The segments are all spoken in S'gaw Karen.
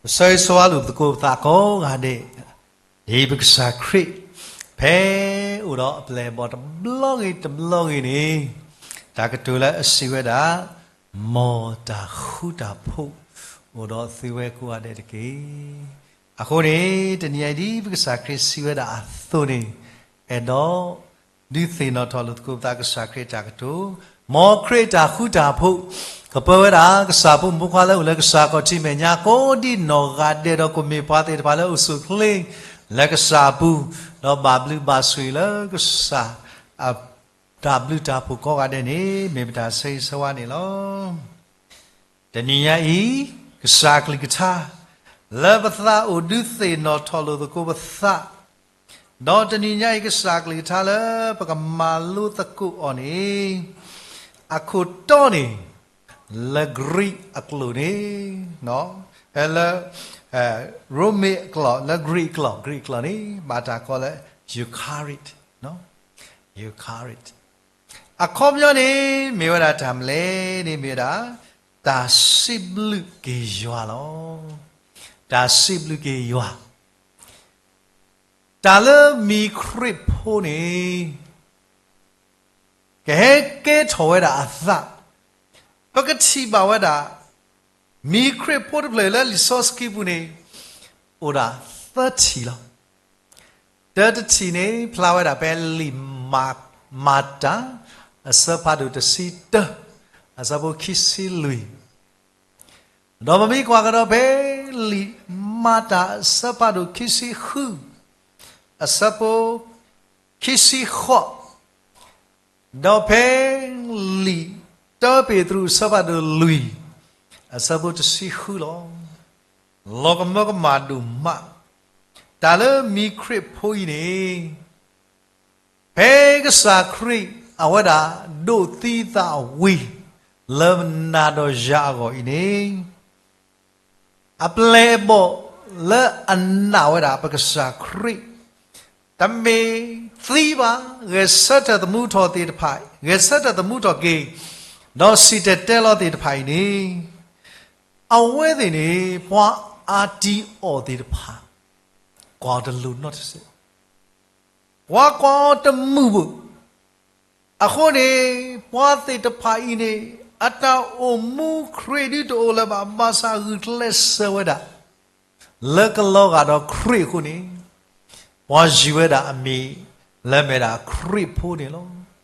ပဆၢဂ့ၤဆၢဝါလိာ်ပသကိးပသးကိးဂၤဒဲး, ဒ်ပကစၢ်ခရံာ် ဖဲအိၣ်ဒီးအပျဲၢ်အဘီၣ်တဘျီဂ့ၤတဘျီဂ့ၤန့ၣ်, တၢ်ကတိၤလၢအစံးဝဲဒၣ်, မ်တၢ်ဃူတၢ်ဖိး အိၣ်ဒီးသုဝဲကိးဂၤဒဲးတက့ၢ်. အဃိန့ၣ် တနံၤအံၤ ဒ်ပကစၢ်ခရံာ်စံးဝဲဒၣ်အသိးန့ၣ်, အဲၣ်ဒိး ဒုးသ့ၣ်နီၣ်ထီၣ်လိာ်သကိးပသးကစၢ်ခရံာ်အတၢ်ကတိၤ, မ်ခရံာ်အတၢ်ဃူတၢ်ဖိး ကပၢဝဲဒၣ် ကစၢ်ဖိမုၣ်ဖိခွါလၢအိၣ်လၢကစၢ်ခီၣ်ထံးမဲာ်ညါ ကိးဒ်နီၢ်ဂၤဒဲးဒီး ကမ့ၢ်ပှၤသ့ၣ်တဖၣ်လၢအိၣ်ဆူၣ်အိၣ်ချ့ လၢကစၢ်အပူၤ, ဒီးဘၣ်ဘျုးဘၣ်ဆိၣ်ဂ့ၤလၢကစၢ် အတၢ်ဘျုးတၢ်ဖှိၣ်ကိးဂၤဒဲးန့ၣ် မ့ၢ်ပတၢ်ဆၢဂ့ၤဆၢဝါန့ၣ်လီၤ. တနံၤညါအံၤ ကစၢ်ကလုၢ်ကထါ လၢပသးအိၣ်ဒုးသ့ၣ်နီၣ်ထီၣ်လိာ်သကိးပသး, ဒီးတနံၤညါအံၤ ကစၢ်ကလုၢ်ကထါလၢပကမၤလိသကိးအီၤန့ၣ်, အခိၣ်တီန့ၣ် လၢ Greek အကျိာ်န့ၣ်, လၢ ရိမ့ၤအကျိာ် လၢ Greek အကျိာ် Greek အကျိာ်န့ၣ် ဘၣ်တၢ်ကိးလၢ Eucharist, Eucharist အခီပညီန့ၣ် မ့ၢ်ဝဲဒၣ်တၢ်မနုၤလဲၣ်န့ၣ် မ့ၢ်ဝဲဒၣ် တၢ်စံးဘျုးက့ၤယွၤလီၤ. တၢ်စံးဘျုးက့ၤယွၤ, တၢ်လၢမံၤခရံာ်ဖိန့ၣ် ကဟဲကဲထီၣ်ဝဲဒၣ်အသး, ပကထံၣ်ဘၣ်ဝဲဒၣ် မံၤခရံာ်ဖိတဖျၢၣ်လၢလံာ်စီဆှံပူၤန့ၣ် အိၣ်ဒၣ်သၢထံၣ်လီၤ. တၢတထံၣ်န့ၣ် ဖျါဝဲဒၣ်ဖဲလံာ်မၤတၢ် အဆၢဖးဒိၣ်တဆံတၢ အဆၢဖိခံဆံလွံၢ်, ဒီးပမ့ၢ်ကွၢ်ကဒီးဖဲလံာ်မၤတၢ်အဆၢဖးဒိၣ်ခံဆံဃု အဆၢဖိ ခံဆံဃိး, ဒီးဖဲလံာ်တၢပ့းတရူးအဆၢဖးဒိၣ်လွံၢ် အဆၢဖိတဆံဃုလီၤ. လီၤကမၢကမၣ်ဒိၣ်မး, တၢ်လၢမံၤခရံာ်ဖိအံၤန့ၣ် ဖဲကစၢ်ခရံာ် အဝဲဒၣ်ဒိးသံသးဝံၤ လၢနၤဒီးယၤအဂီၢ်အံၤန့ၣ် အပျဲၢ်အဘီၣ်လၢအနာ်ဝဲဒၣ်ပကစၢ်ခရံာ် တမ့ၢ်သံဘၣ်, ဂဲၤဆၢထၢၣ်သမူထီၣ်သ့ၣ်တဖၣ်, ဂဲၤဆၢထၢၣ်သမူထီၣ်က့ၤ, ဒီးစံၣ်တဲၤတဲလီၤသ့ၣ်တဖၣ်အံၤန့ၣ်, အဝဲသ့ၣ်န့ၣ် ပှၤအါတံအီၤသ့ၣ်တဖၣ် ကွၢ်အီၤတလိၤနီတစဲး, ပှၤကွၢ်အီၤတမုာ်ဘၣ်. အဃိန့ၣ် ပှၤသ့ၣ်တဖၣ်အံၤန့ၣ် အတၢ်အိၣ်မူခရံာ်ဒုတအိၣ်လၢၤဘၣ်, ဘၣ်ဆၣ်ဂုာ်ကျဲးစၢးဝဲဒၣ် လၢကလီၤဂာ်ဒီးခရံာ်အဃိန့ၣ်, ပှၤယုၢ်ဝဲဒၣ်အမံၤ လၢအမ့ၢ်ဒၣ်ခရံာ်ဖိန့ၣ်လီၤ.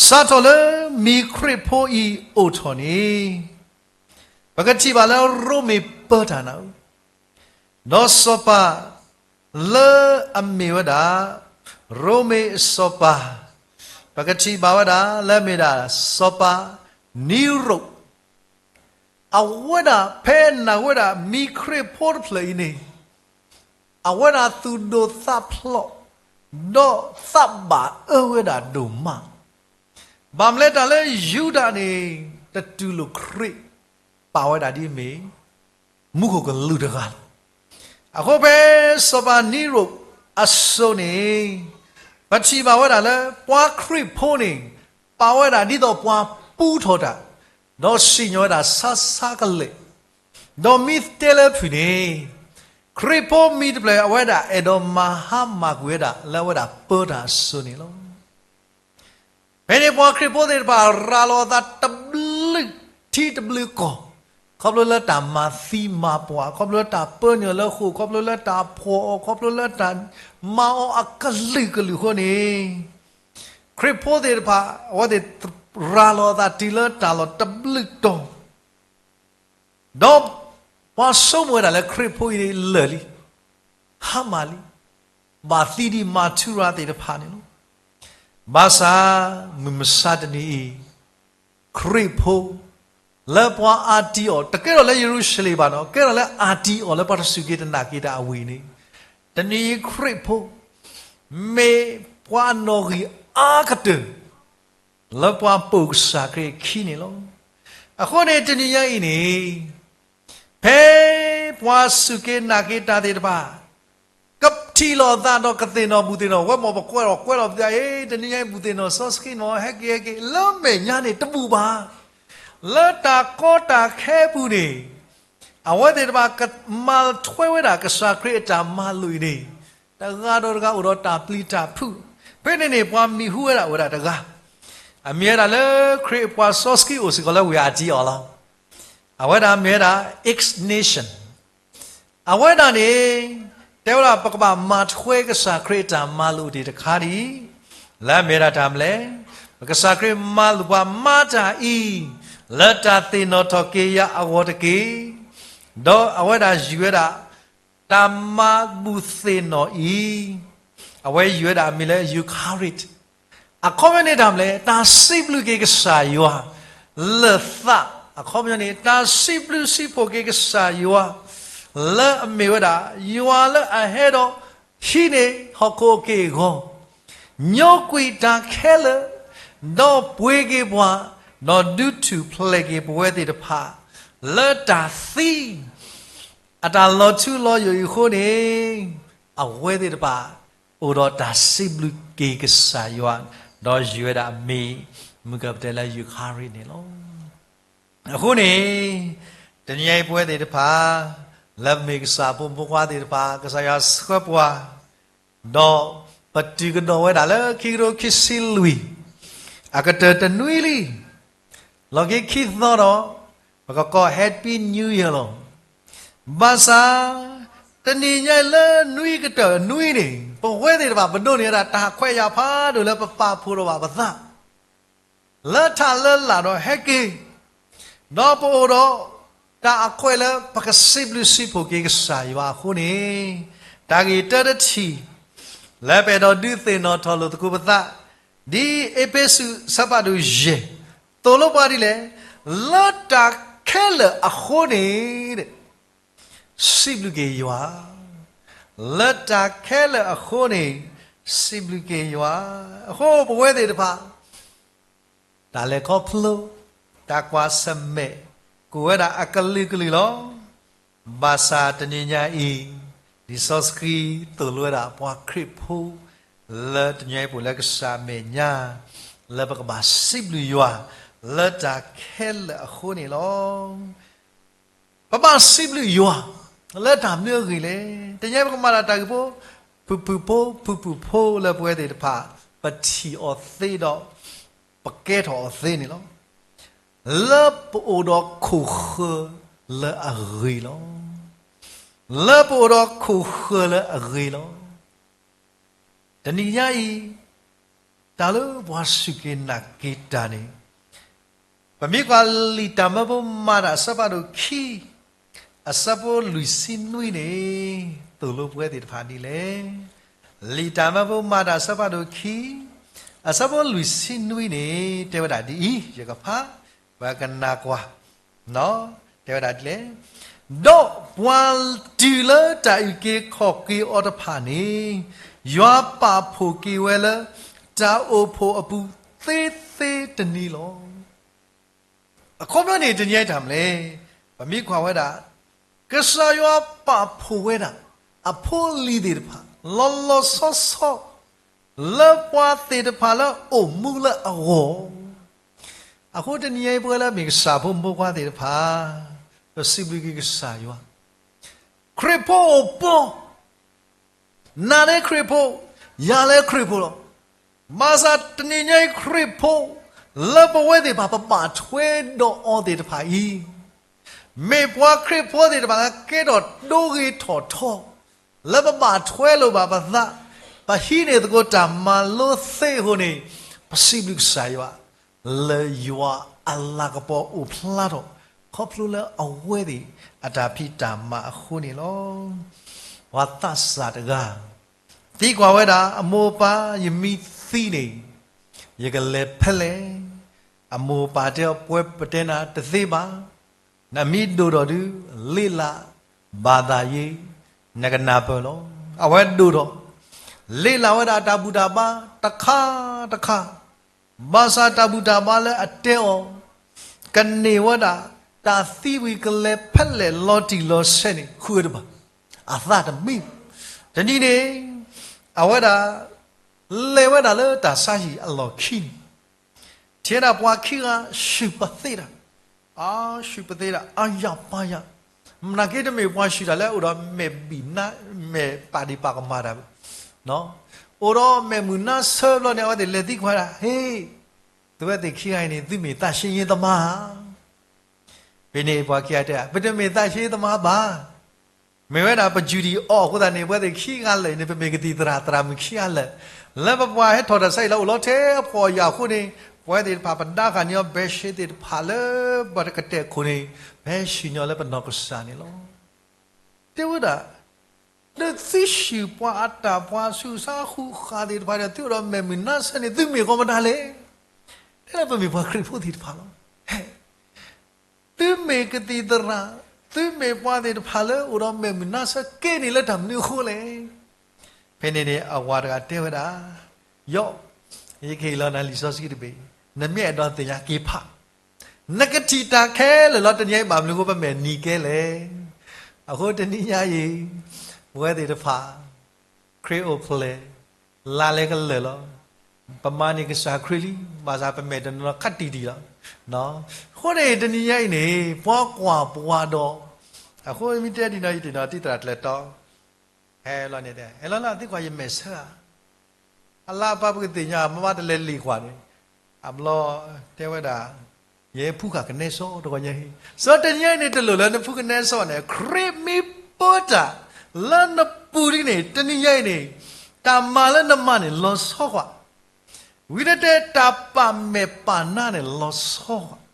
စးထီၣ်လၢမံၤခရံာ်ဖိအံၤအိၣ်ထီၣ်န့ၣ်, ပကထံၣ်ဘၣ်လၢရိမ့ၤပၢတၢ်နၢ်အုၣ်, ဒီးစီၤပၤလၢအမ့ၢ်ဝဲဒၣ် ရိမ့ၤအစီၤပၤ, ပကထံၣ်ဘၣ်ဝဲဒၣ် လၢအမ့ၢ်ဒၣ်စီၤပၤနံရိၣ်, အဝဲဒၣ်ဖဲအနာ်ဝဲဒၣ်မံၤခရံာ်ဖိတဖျၢၣ်အံၤန့ၣ်, အဝဲဒၣ်သူၣ်ဒိၣ်သးဖျိး, ဒီးသးဘၣ်အၢဝဲဒၣ်ဒိၣ်မး. ဘၣ်မနုၤလဲၣ် တၢ်လၢယူဒၤန့ၣ် တတူၢ်လိာ်ခရံာ်, ပာ်ဝဲဒၣ်ဒ်အမ့ၢ် မူခိၣ်ကလူးတဂၤလီၤ. အဃိဖဲစီၤပၤနံရိၣ်အစိၤန့ၣ်, ပထံၣ်ဘၣ်ဝဲဒၣ်လၢ ပှၤခရံာ်ဖိန့ၣ် ပာ်ဝဲဒၣ်ဒ်သိးပှၤပူထီၣ်တၢ်, ဒီးစံၣ်ညီၣ်ဝဲဒၣ်ဆါဆါကလဲာ်, ဒီးမ့ၢ်တဲလၢဖုၣ်န့ၣ်, ခရံာ်ဖိမံၤတဖျၢၣ် အဝဲဒၣ်အဲၣ်ဒိးမၤဟါမၢ်ကွံာ်ဝဲဒၣ်လၢအဝဲဒၣ်ပၢတၢ်အစိၤန့ၣ်လီၤ. ဖဲန့ၣ်ပှၤခရံာ်ဖိသ့ၣ်တဖၣ် ရၤလီၤအသးတဘျုးထံတဘျုးကီၢ်, ခီဖျိလၢတၢ်မၤသံမၤပှၢ်, ခီဖျိလၢတၢ်ပၢနုာ်လၢဃိာ်, ခီဖျိလၢတၢ်ဖှီၣ်အီၤ, ခီဖျိလၢတၢ်မၤအီၤအကလုာ်ကလုာ်အဃိန့ၣ်, ခရံာ်ဖိသ့ၣ်တဖၣ် အဝဲသ့ၣ်ရၤလီၤအသးတုၤလၢတၢ်လီၢ်တဘျုးတီၤ ဒီးပှၤဆိကမိၣ်ဝဲဒၣ်လၢခရံာ်ဖိအံၤန့ၣ်လၢာ်လံ, ဟါမၢ်လံ, ဘၣ်သံဒ်မၤထူရၤသ့ၣ်တဖၣ်န့ၣ်လီၤ. ဘၣ်ဆၣ် မုၢ်မဆါတနံၤအံၤ, ခရံာ်ဖိ လၢပှၤအါတံအီၤ, တကဲထီၣ်လၢယရူၤၡလ့ၣ်ဘၣ်နီၤ, ကဲထီၣ်လၢအါတံအီၤလၢပှၤတစူၢ်က့ၤတနာ်က့ၤတၢ်အဝံၤန့ၣ်, တနံၤအံၤခရံာ်ဖိ မ့ၢ်ပှၤအနီၣ်ဂံၢ်အါကတၢၢ် လၢပှၤပိာ်ကစၢ်ခရံာ်အခံန့ၣ်လီၤ. အဃိန့ၣ် တနံၤညါအံၤန့ၣ်, ဖဲပှၤစူၢ်က့ၤနာ်က့ၤတၢ်သ့ၣ်တဖၣ် ကထံၣ်လိာ်သးဒီးကသ့ၣ်နီၣ်ဘူၣ်သ့ၣ်နီၣ်, ဝဲမ့ၢ်ပကွဲးလီၤကွဲးလီၤပသး, အ့ တနံၤညါအံၤဘူၣ်သ့ၣ်နီၣ်စီဆှံနီၣ်, ဟဲက့ၤဟဲက့ၤ, လၢမဲာ်ညါန့ၣ်တဘူၣ်ဘၣ်. လၢတၢ်ကီတၢ်ခဲအပူၤန့ၣ်, အဝဲသ့ၣ်တဖၣ်ကမၤထွဲဝဲဒၣ်ကစၢ်ခရံာ်အတၢ်မၤလိာ်အံၤန့ၣ်, တဂၤဒီးတဂၤအိၣ်ဒီးတၢ်ပျံၤတၢ်ဖုး, ဖဲန့ၣ်န့ၣ် ပှၤမံၤဟူဝဲဒၣ်ဝဲဒၣ်တဂၤ, အမံၤဝဲဒၣ်လၢခရံာ်ပှၤစီဆှံအိၣ်စ့ၢ်ကီးလၢဝ့ၢ်အါတံအီၤလီၤ. အဝဲဒၣ်မံၤဝဲဒၣ် Ignatius အဝဲဒၣ်န့ၣ် တဲဝဲဒၣ်ပကဘၣ်မၤထွဲကစၢ်ခရံာ်အတၢ်မၤလိာ်တခါဒံး, လၢအမ့ၢ်ဝဲဒၣ်တၢ်မနုၤလဲၣ်, ပကစၢ်ခရံာ်မၤလိာ်ပှၤမၤတၢ်အံၤ လၢတၢ်သ့ၣ်နီၣ်ထီၣ်က့ၤယၤအဂီၢ်တက့ၢ်. ဒီးအဝဲဒၣ်ယုၢ်ဝဲဒၣ် တၢ်မၤဘူၣ်သ့ၣ်နီၣ်အံၤ, အဝဲယုၢ်ဝဲဒၣ်အမံၤလၢ Eucharist အခီပညီန့ၣ်တၢ်မနုၤလဲၣ်, တၢ်စံးဘျုးက့ၤကစၢ်ယွၤလၢသး, အခီပညီန့ၣ် တၢ်စံးဘျုးစံးဖှိၣ်က့ၤကစၢ်ယွၤ လၢအမ့ၢ်ဝဲဒၣ် ယွၤလၢအဟဲဒီးဟံးန့ၢ်ဟီၣ်ခိၣ်အက့ၢ်အဂီၤ, ညိကွံာ်တၢ်ခဲလၢာ်, ဒီးပှ့ၤက့ၤပှၤ, ဒီးဒုးထူၣ်ဖျဲးက့ၤပဝဲသ့ၣ်တဖၣ် လၢတၢ်သံ အတၢ်လီၤထူလီၤယိာ်အံၤအဃိန့ၣ်, အဝဲသ့ၣ်တဖၣ် အိၣ်ဒီးတၢ်စံးဘျုးက့ၤကစၢ်ယွၤ, ဒီးယုၢ်ဝဲဒၣ်အမံၤ မုၢ်ကပတဲလၢ Eucharist န့ၣ်လီၤ. အဃိန့ၣ်, တနံၤအံၤပဝဲသ့ၣ်တဖၣ် လၢပမ့ၢ်ကစၢ်အဖိမုၣ်ဖိခွါသ့ၣ်တဖၣ် ကစၢ်ယွၤဆှၢပှၤ, ဒီးပတုၤကဒီးဝဲဒၣ်လၢခံကထိခံဆံလွံၢ် အကတၢၢ်တနွံလံ လီၤက့ခံသီဒီး ပကကိး Happy New Year လီၤ. ဘၣ်ဆၣ် တနံၤညါအံၤလၢနွံကတၢၢ်နွံန့ၣ် ပဝဲသ့ၣ်တဖၣ် ပဒိးန့ၢ်ဝဲဒၣ်တၢ်ခွဲးယာ်ဖးဒိၣ်လၢပပာ်ဖှိၣ်ထီၣ်ဘၣ်ပသး လၢထးလၢလာ်ဒီးဟဲက့ၤ, ဒီးပအိၣ်ဒီးတၢ်အခွဲးလၢပကစံးဘျုးစံးဖှိၣ်က့ၤကစၢ်ယွၤအဃိန့ၣ်, တၢ်ဂ့ၢ်တၢတထံၣ် လၢပအဲၣ်ဒိးဒုးသ့ၣ်နီၣ်ထီၣ်လိာ်သကိးပသး, ဒ်အ့းဖ့းစူး အဆၢဖးဒိၣ်ယဲၢ် သိၣ်လိပှၤဒ်လဲၣ်, လၢတၢ်ခဲလၢာ်အဃိန့ၣ် စံးဘျုးက့ၤယွၤ, လၢတၢ်ခဲလၢာ်အဃိန့ၣ် စံးဘျုးက့ၤယွၤ. အဃိပဝဲသ့ၣ်တဖၣ် တၢ်လဲၤခီဖျိ တၢ်ကွၢ်ဆၢၣ်မဲာ် ကအိၣ်ဝဲဒၣ်အကလုာ်ကလုာ်လီၤ. ဘၣ်ဆၣ်တနံၤညါအံၤ လံာ်စီဆှံသိၣ်လိဝဲဒၣ်ပှၤခရံာ်ဖိ လၢတနံၤအံၤပအိၣ်လၢကစၢ်အမဲာ်ညါ လၢပကဘၣ်စံးဘျုးယွၤ လၢတၢ်ခဲလၢာ်အဃိန့ၣ်လီၤ. ပဘၣ်စံးဘျုးယွၤ လၢတၢ်မနုၤအဂ့ၢ်လဲၣ်. တနံၤအံၤပကမၤတၢ်တၢ်ဂ့ၢ်ဖိ ဖုၣ်ဖုၣ်ဖိ ဖုၣ်ဖုၣ်ဖိလၢပဝဲသ့ၣ်တဖၣ် ပထံၣ်အီၤသ့ဒီး ပကဲထီၣ်အီၤသ့န့ၣ်လီၤ. လၢပအိၣ်ဒီးခိၣ်ဃၢၤလၢအဂ့ၤလီၤ. လၢပအိၣ်ဒီးခိၣ်ဃၢၤလၢအဂ့ၤလီၤ. တနံၤညါအံၤ တၢ်လၢပှၤစူၢ်က့ၤနာ်က့ၤတၢ်န့ၣ် ပမ့ၢ်ကွၢ်လံာ်တၢ်မၢဖိမၤတၢ်အဆၢဖးဒိၣ်ခံ အဆၢဖိလွံၢ်ဆံနွံန့ၣ် သိၣ်လိပဝဲသ့ၣ်တဖၣ်ဒ်လဲၣ်. လံာ်တၢ်မၢဖိမၤတၢ်အဆၢဖးဒိၣ်ခံ အဆၢဖိလွံၢ်ဆံနွံန့ၣ် တဲဝဲဒၣ်ဒ်အံၤ, ယကဖး ပှၤကနၣ်ကွၢ် တဲဝဲဒၣ်ဒ်လဲၣ်. ဒီးပှၤတုၤလၢတၢ်အုၣ်က့ၤခီၣ်က့ၤအီၤတဖၣ်န့ၣ် ယွၤပာ်ဖှိၣ်က့ၤဝဲလၢ တၢ်အိၣ်ဖှိၣ်အပူၤသ့သ့တနံၤလီၤ. အခီပညီန့ၣ် တနံၤအံၤတၢ်မနုၤလဲၣ်, ပမ့ၢ်ကွၢ်ဝဲဒၣ် ကစၢ်ယွၤပာ်ဖှိၣ်ဝဲဒၣ် အဖိအလံၤသ့ၣ်တဖၣ် လီၤလီၤဆီဆီ လၢပှၤသ့ၣ်တဖၣ်လၢအိၣ်မူလၢအဂီၢ်, အဃိတနံၤအံၤပဝဲလၢမ့ၢ်ကစၢ်ဖိမုၣ်ဖိခွါသ့ၣ်တဖၣ် ပစံးဘျုးက့ၤကစၢ်ယွၤ, ခရံာ်ဖိအိၣ်ပှီၢ် နၤလၢခရံာ်ဖိ, ယၤလၢခရံာ်ဖိလီၤ. ဘၣ်ဆၣ်တနံၤညါအံၤခရံာ်ဖိ လၢပဝဲသ့ၣ်တဖၣ် ပဘၣ်ထွဲဒီးအီၤသ့ၣ်တဖၣ်အံၤ, မ့ၢ်ပှၤခရံာ်ဖိသ့ၣ်တဖၣ်လၢကဲထီၣ်ဒိဂ့ၤထီၣ်ထီ, လၢပဘၣ်ထွဲလိာ်ဘၣ်ပသး, ပဟံးန့ၢ်သကိးတၢ်မၤလိသ့အဃိန့ၣ်, ပစံးဘျုးကစၢ်ယွၤ လၢယွၤအလၤကပီၤအိၣ်ဖျါထီၣ် ခီဖျိလၢအဝဲသ့ၣ်အတၢ်ဖံးတၢ်မၤအဃိန့ၣ်လီၤ. ပှၤသးစၢ်တဂၤ သံကွၢ်ဝဲဒၣ် အမိၢ်အပၢ် ယမ့ၢ်သံန့ၣ် ယကလဲၤဖဲလဲၣ်. အမိၢ်အပၢ်တဲအီၤ ပဝဲပတဲနၤတသ့ဘၣ်. နမ့ၢ်ဒိၣ်ထီၣ်ဒုး လေ့လာဘာသာရေး နကနၢ်ပၢၢ်လီၤ. အဝဲဒိၣ်ထီၣ် လေ့လာဝဲဒၣ်တၢ်ဘူၣ်တၢ်ဘါတခါတခါ ဘၣ်ဆၣ်တၢ်ဘူၣ်တၢ်ဘါလၢအတဲအီၤ ကန့ၢ်ဝဲဒၣ် တၢ်သံဝံၤကလဲၤဖဲလဲၣ်လီၤတံၢ်လီၤဆဲးန့ၣ် ဃုတဘၣ်, အသးတမံ. တနံၤန့ၣ် အဝဲဒၣ် လဲၤဝဲဒၣ်လၢတၢ်ဆါဟံၣ်အလီၢ်ခံန့ၣ် ထံၣ်ဝဲဒၣ်ပှၤခံဂၤ ဆူၣ်ပသ့တၢ်, အါ ဆူၣ်ပသ့တၢ် အါယၤပါယၤ, မနုၤက့တမ့ၢ်ပှၤဆှုၣ်တၢ်လၢအိၣ်ဒီးမဲာ်ဘံၣ်နါ, မဲာ်ပာ်ဒံးပာ်ကမၣ်တၢ်, အိၣ်ဒီးမဲာ်မုာ်နါဆၢဘျီန့ၣ် အဝဲသ့ၣ်လဲၤသံကွၢ်ဒၣ်, ဟ့, သုဝဲသ့ၣ်ခံဂၤအံၤန့ၣ် သုမ့ၢ်သးဆ့ယ့သမါဧါ. ဖဲန့ၣ်ပှၤခံဂၤတဲ, ပတမ့ၢ်သးဆ့ယ့သမါဘၣ်. မ့ၢ်ဝဲဒၣ်ပယူၢ်ဒံၣ်အီၣ်အဃိသတးန့ၣ် ပဝဲသ့ၣ်ခံဂၤလၢာ်အံၤန့ၣ် ပမ့ၢ်ကသံၣ်သရၣ် သရၣ်မုၣ်ခံဂၤလၢာ်, လၢပပှၤဟဲထီၣ်တၢ်ဆါအံၤလၢအိၣ်လီၤထဲအဖှီၣ်ယာ်အဃိန့ၣ်, ပဝဲသ့ၣ်တဖၣ်ပဒါဃာ်န့ၢ်အီၤ ဘဲၣ်ၡ့သ့ၣ်တဖၣ်လၢပကတဲာ်ခိၣ်န့ၣ်, ပဟဲဆှၢန့ၢ်အီၤလၢပနီၢ်ကစၢ်န့ၣ်လီၤ. တဲဝဲဒၣ်, ဒီးသုဆှုၣ်ပှၤအတၢ် ပှၤဆူးစါဃုာ်ဃာ်သ့ၣ်တဖၣ်ဒီး သုအိၣ်ဒီးမဲာ်မုာ်နါဆၢန့ၣ် သုမ့ၢ်ကီးမတၤလဲၣ်. တဲဒၣ်ပမ့ၢ်ပှၤခရံာ်ဖိသ့ၣ်တဖၣ်လီၤ. သုမ့ၢ်ကသံၣ်သရၣ်, သုမ့ၢ်ပှၤသ့ၣ်တဖၣ်လၢအိၣ်ဒီးမဲာ်မုာ်နါဆၢကဲန့ၣ်လၢတၢ်မနုၤအဃိလဲၣ်. ဖဲန့ၣ်န့ၣ် အဝၤတဂၤတဲဝဲဒၣ်, ယီၢ်, ယကဟ့ၣ်လီၤနၤလံာ်စီဆှံတဘ့ၣ်, နမ့ၢ်အဲၣ်ဒိးသ့ၣ်ညါက့ၤဖး, နကထံၣ်တၢ်ခဲလၢာ်လီၤ. တနံၤအံၤဘၣ်မနုၤအဃိ ပမဲာ်နံၤကဲလဲၣ်. အဃိတနံၤညါအံၤ, ပဝဲသ့ၣ်တဖၣ် ခရံာ်အိၣ်ဖျဲၣ်, လါလဲကလၢာ်လီၤ. ပမၤန့ၢ်ကစၢ်ခရံာ်လံ, ဘၣ်ဆၣ်ပမဲာ်တနီၤနီၤခးတံၢ်တံၢ်လီၤ. အဃိန့ၣ် တနံၤညါအံၤန့ၣ် ပှၤကွၢ်ပှၤဒီး, အဃိမ့ၢ်တဲဒ်နီၤ ယတ့ၢ်နီၤတံၢ်သရၣ်ကျၢၤတီ, ဟဲလီၤန့ၣ်တဲ, ဟဲလီၤလၢ သုကွၢ်ယမဲာ်ဆၢဧါ. အလါပၢ်ပကသ့ၣ်ညါ မ့ၢ်ဘၣ်တလဲၤလံာ်ကွၢ်န့ၣ်, အဘျီတဲဝဲဒၣ်, ယဲဖူဃာ်ကနဲစီတဂီၤညါဟံၣ်, စီတနံၤညါအံၤန့ၣ် တလိၣ်လၢနဖူကနဲစီန့ၣ် ခရံာ်မ့ၢ်ပၢတၢ်လၢနပူၤလံန့ၣ် တနံၤညါအံၤန့ၣ်, တၢ်မၤလၢနမၤန့ၣ်လီၤဆီကွၢ်, ဝံၤတတဲတၢ်ပာ်မဲာ်ပာ်နါန့ၣ်လီၤဆီကွၢ်,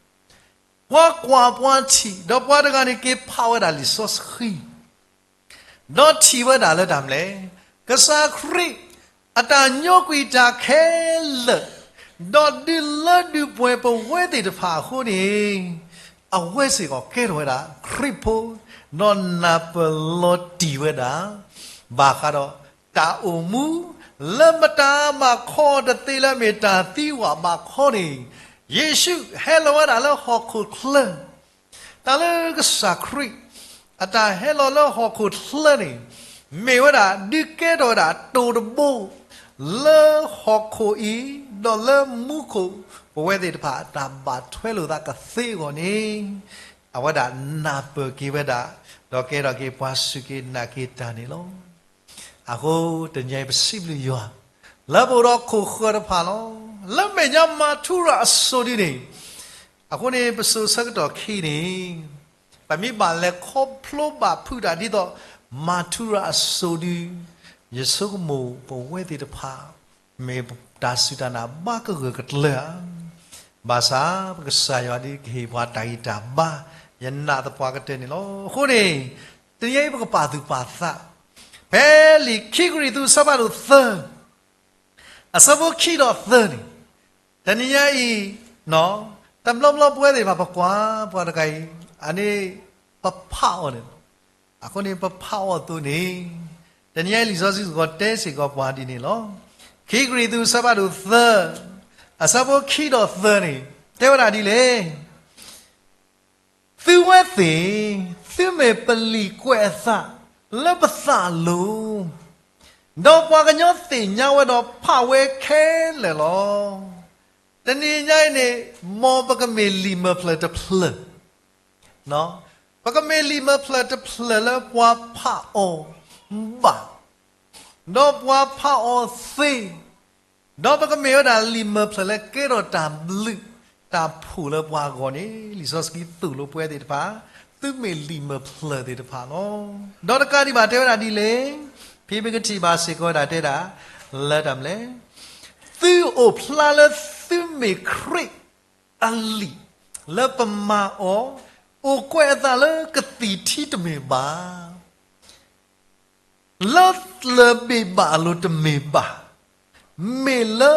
ပှၤကွၢ်ပှၤထံၣ် ဒီးပှၤတဂၤန့ၣ်က့ၤဖးဝဲဒၣ်လံာ်စီဆှံ ဒီးထံၣ်ဝဲဒၣ်လၢတၢ်မနုၤလဲၣ်, ကစၢ်ခရံာ်အတၢ်ညိကွံာ်တၢ်ခဲလၢာ်, ဒီးဒုးလၢဒုးပှဲၤပဝဲသ့ၣ်တဖၣ်အဃိန့ၣ်, အဝဲစ့ၢ်ကီးကဲထီၣ်ဝဲဒၣ်ခရံာ်ဖိ, ဒီးနၢ်ပၢၢ်လီၤတံၢ်ဝဲဒၣ်, ဘၣ်ဃးဒီးတၢ်အိၣ်မူ လၢမတၤဘၣ်ခီတသ့လၢအမ့ၢ်တၢ်သံဝဲဘၣ်ခီန့ၣ်, ယ့ၣ်ၡူးဟဲလီၤဝဲဒၣ်လၢဟီၣ်ခိၣ်ချၢ တၢ်လၢကစၢ်ခရံာ် အတၢ်ဟဲလီၤလၢဟီၣ်ခိၣ်ချၢန့ၣ်, မ့ၢ်ဝဲဒၣ်ဒုးကဲထီၣ်ဝဲဒၣ်တိၤတဘိ, လၢဟီၣ်ခိၣ်အံၤ, ဒီးလၢမူခိၣ်ပဝဲသ့ၣ်တဖၣ်အတၢ်ဘၣ်ထွဲလိာ်သးကသ့အဂီၢ်န့ၣ်, အဝဲဒၣ်နၢ်ပၢၢ်က့ၤဝဲဒၣ်, ဒီးကဲထီၣ်က့ၤပှၤစူၢ်က့ၤနာ်က့ၤတၢ်န့ၣ်လီၤ. အဃိတနံၤအံၤပစံးဘျုးယွၤ, လၢပအိၣ်ဒီးခိၣ်ဃၢၤတဖၣ်လီၤ. လၢမဲာ်ညါမၤထူရၤအစိၤဒ်န့ၣ်, အဃိန့ၣ် ပစိၤဆၢကတီၢ်ခံန့ၣ်, ပမ့ၢ်ဘၣ်လဲၤခီဖျိဘၣ်ဖုးတၢ်ဒ်သိး မၤထူရၤအစိၤဒ်, ယဆိကမိၣ်ပဝဲသ့ၣ်တဖၣ်, မ့ၢ်တၢ်စူၢ်တၢ်နာ်ဘၣ်ကဂၢၢ်ကတၢၢ်ဧါ. ဘၣ်ဆၣ်ပကစၢ်ယွၤဒုးကဟ့ၣ်ပှၤတၢ်ဂံၢ်တၢ်ဘါ, ယနာ်သပှၢ်ကတၢၢ်န့ၣ်လီၤ. အဃိန့ၣ်, တနံၤအံၤပကပာ်သူၣ်ပာ်သး, ဖဲလံာ်ခံကရံၣ်သူးအဆၢဖးဒိၣ်သၢ အဆၢဖိခံဒီးသၢန့ၣ်, တနံၤညါအံၤ, တဘျီဘျီပဝဲသ့ၣ်တဖၣ်ပကွၢ်ပှၤတဂၤအံၤ, အန့ၣ်ပဖးအီၤန့ၣ်လီၤ. အဃိန့ၣ်ပဖးအီၤအသိးန့ၣ်, တနံၤညါအံၤလံာ်စီဆှံစ့ၢ်ကီးတဲစ့ၢ်ကီးပှၤဒ်န့ၣ်လီၤ. ခံကရံၣ်သူးအဆၢဖးဒိၣ်သၢ, အဆၢဖိခံဒီးသၢန့ၣ်, တဲဝဲဒၣ်ဒ်လဲၣ်. သုဝဲသ့ၣ်, သုမ့ၢ်ပလံာ်ကွဲးအသးလၢပသးအလိၤ, ဒီးပှၤကညီသ့ၣ်ညါဝဲဒီးဖးဝဲခဲလၢာ်လီၤ. တနံၤညါအံၤန့ၣ်, မ်ပကမ့ၢ်လံာ်မၢဖျၢၣ်တဖျၢၣ်, ပကမ့ၢ်လံာ်မၢဖျၢၣ်တဖျၢၣ်လၢပှၤဖးအီၤဘၣ်, ဒီးပှၤဖးအီၤသ့, ဒီးပကမ့ၢ်ဝဲဒၣ်လံာ်မၢဖျၢၣ်လၢကဲထီၣ်တၢ်ဘျုးတၢ်ဖှိၣ်လၢပှၤအဂီၢ်န့ၣ်, လံာ်စီဆှံသိၣ်လိပဝဲသ့ၣ်တဖၣ်, သုမ့ၢ်လံာ်မၢဖျၢၣ်သ့ၣ်တဖၣ်လီၤ. ဒီးတကးဒံးဘၣ်တဲဝဲဒၣ်ဒ်လဲၣ်, ဖဲပကထံၣ်ဘၣ်စ့ၢ်ကီးဝဲဒၣ်တဲဒၣ်, လၢတၢ်မနုၤလဲၣ်, သုအိၣ်ဖျါလၢသုမ့ၢ်ခရံာ်အလံာ်, လၢပမၤအီၤ, အိၣ်ကွဲးအသးလၢကသံၣ်ထံတမ့ၢ်ဘၣ် လၢလၢၢ်ဘ့ၣ်ဘၣ်အလိၤတမ့ၢ်ဘၣ်, မ့ၢ်လၢ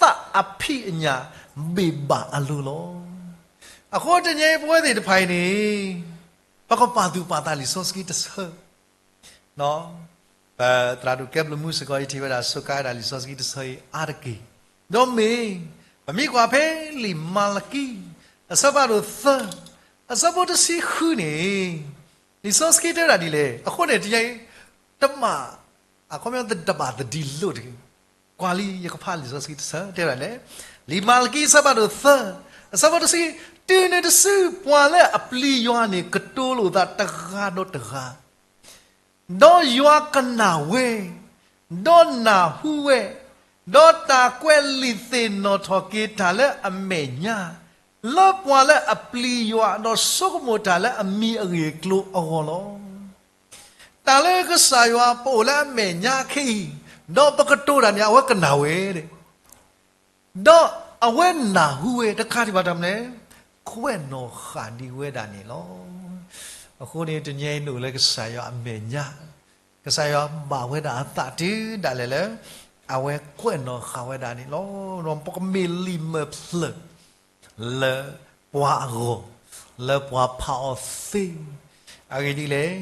သးအဖံးအညၣ်ဘ့ၣ်ဘၣ်အလိၤလီၤ. အဃိတနံၤအံၤပဝဲသ့ၣ်တဖၣ်အံၤန့ၣ်, ပကပာ်သူၣ်ပာ်သးလံာ်စီဆှံတဆၢ, ပသရၣ်ဒိၣ်ကဲဘျုးမူစ့ၢ်ကီး ယထံၣ်ဝဲဒၣ်စူးကါဝဲဒၣ်လံာ်စီဆှံတဆၢအံၤအါတက့ၢ်, ဒီးမ့ၢ်, ပမ့ၢ်ကွၢ်ဖဲလံာ်မၤလကံ, အဆၢဖးဒိၣ်သၢ, အဆၢဖိတဆံဃုန့ၣ်, လံာ်စီဆှံတဲဝဲဒၣ်ဒ်လဲၣ်, အဃိန့ၣ်တနံၤအံၤ, တမ့ၢ်, အခီပညီတဘၣ်သဒံးလိာ်တဂ့ၤ, ကွၢ်လံယကဖးလံာ်စီဆှံတဆၢတဲဝဲဒၣ်လဲၣ်, လံာ်မၤလကံအဆၢဖးဒိၣ်သၢ, အဆၢဖိတဆံ, တုၤန့ၣ်တစု ပှၤလၢအပျံၤယွၤန့ၣ် ကတိၤလိာ်သးတဂၤဒီးတဂၤ, ဒီးယွၤကနၣ်ဝဲ, ဒီးနၢ်ဟူဝဲ, ဒီးတၢ်ကွဲးလံာ်သ့ၣ်နီၣ်ထီၣ်က့ၤတၢ်လၢအမဲာ်ညါ, လၢပှၤလၢအပျံၤယွၤ ဒီးဆိကမိၣ်တၢ်လၢအမံၤအဂ့ၢ်အကျိၤအဂီၢ်လီၤ. တၢ်လၢကစၢ်ယွၤပအိၣ်လၢအမဲာ်ညါခဲအံၤ, ဒီးပကတိၤတၢ်န့ၣ် အဝဲကနၣ်ဝဲ, ဒီးအဝဲနၢ်ဟူဝဲ တကးဒံးဘၣ်တၢ်မနုၤလဲၣ်, ကွဲးနီၣ်ဃာ်ဒံးဝဲဒၣ်န့ၣ်လီၤ. အဃိန့ၣ် တနံၤအံၤနအိၣ်လၢကစၢ်ယွၤအမဲာ်ညါ, ကစၢ်ယွၤဘၣ်ဝဲဒၣ်အသးတုၤဒၣ်လဲာ်လၢ အဝဲကွဲးနီၣ်ဃာ်ဝဲဒၣ်န့ၣ်လီၤ. ဒီးပကမ့ၢ်လံာ်မဲာ်ဖျၢၣ် လၢပှၤအဂီၢ်, လၢပှၤဖးအီၤသ့, အဂ့ၢ်ဒ်လဲၣ်,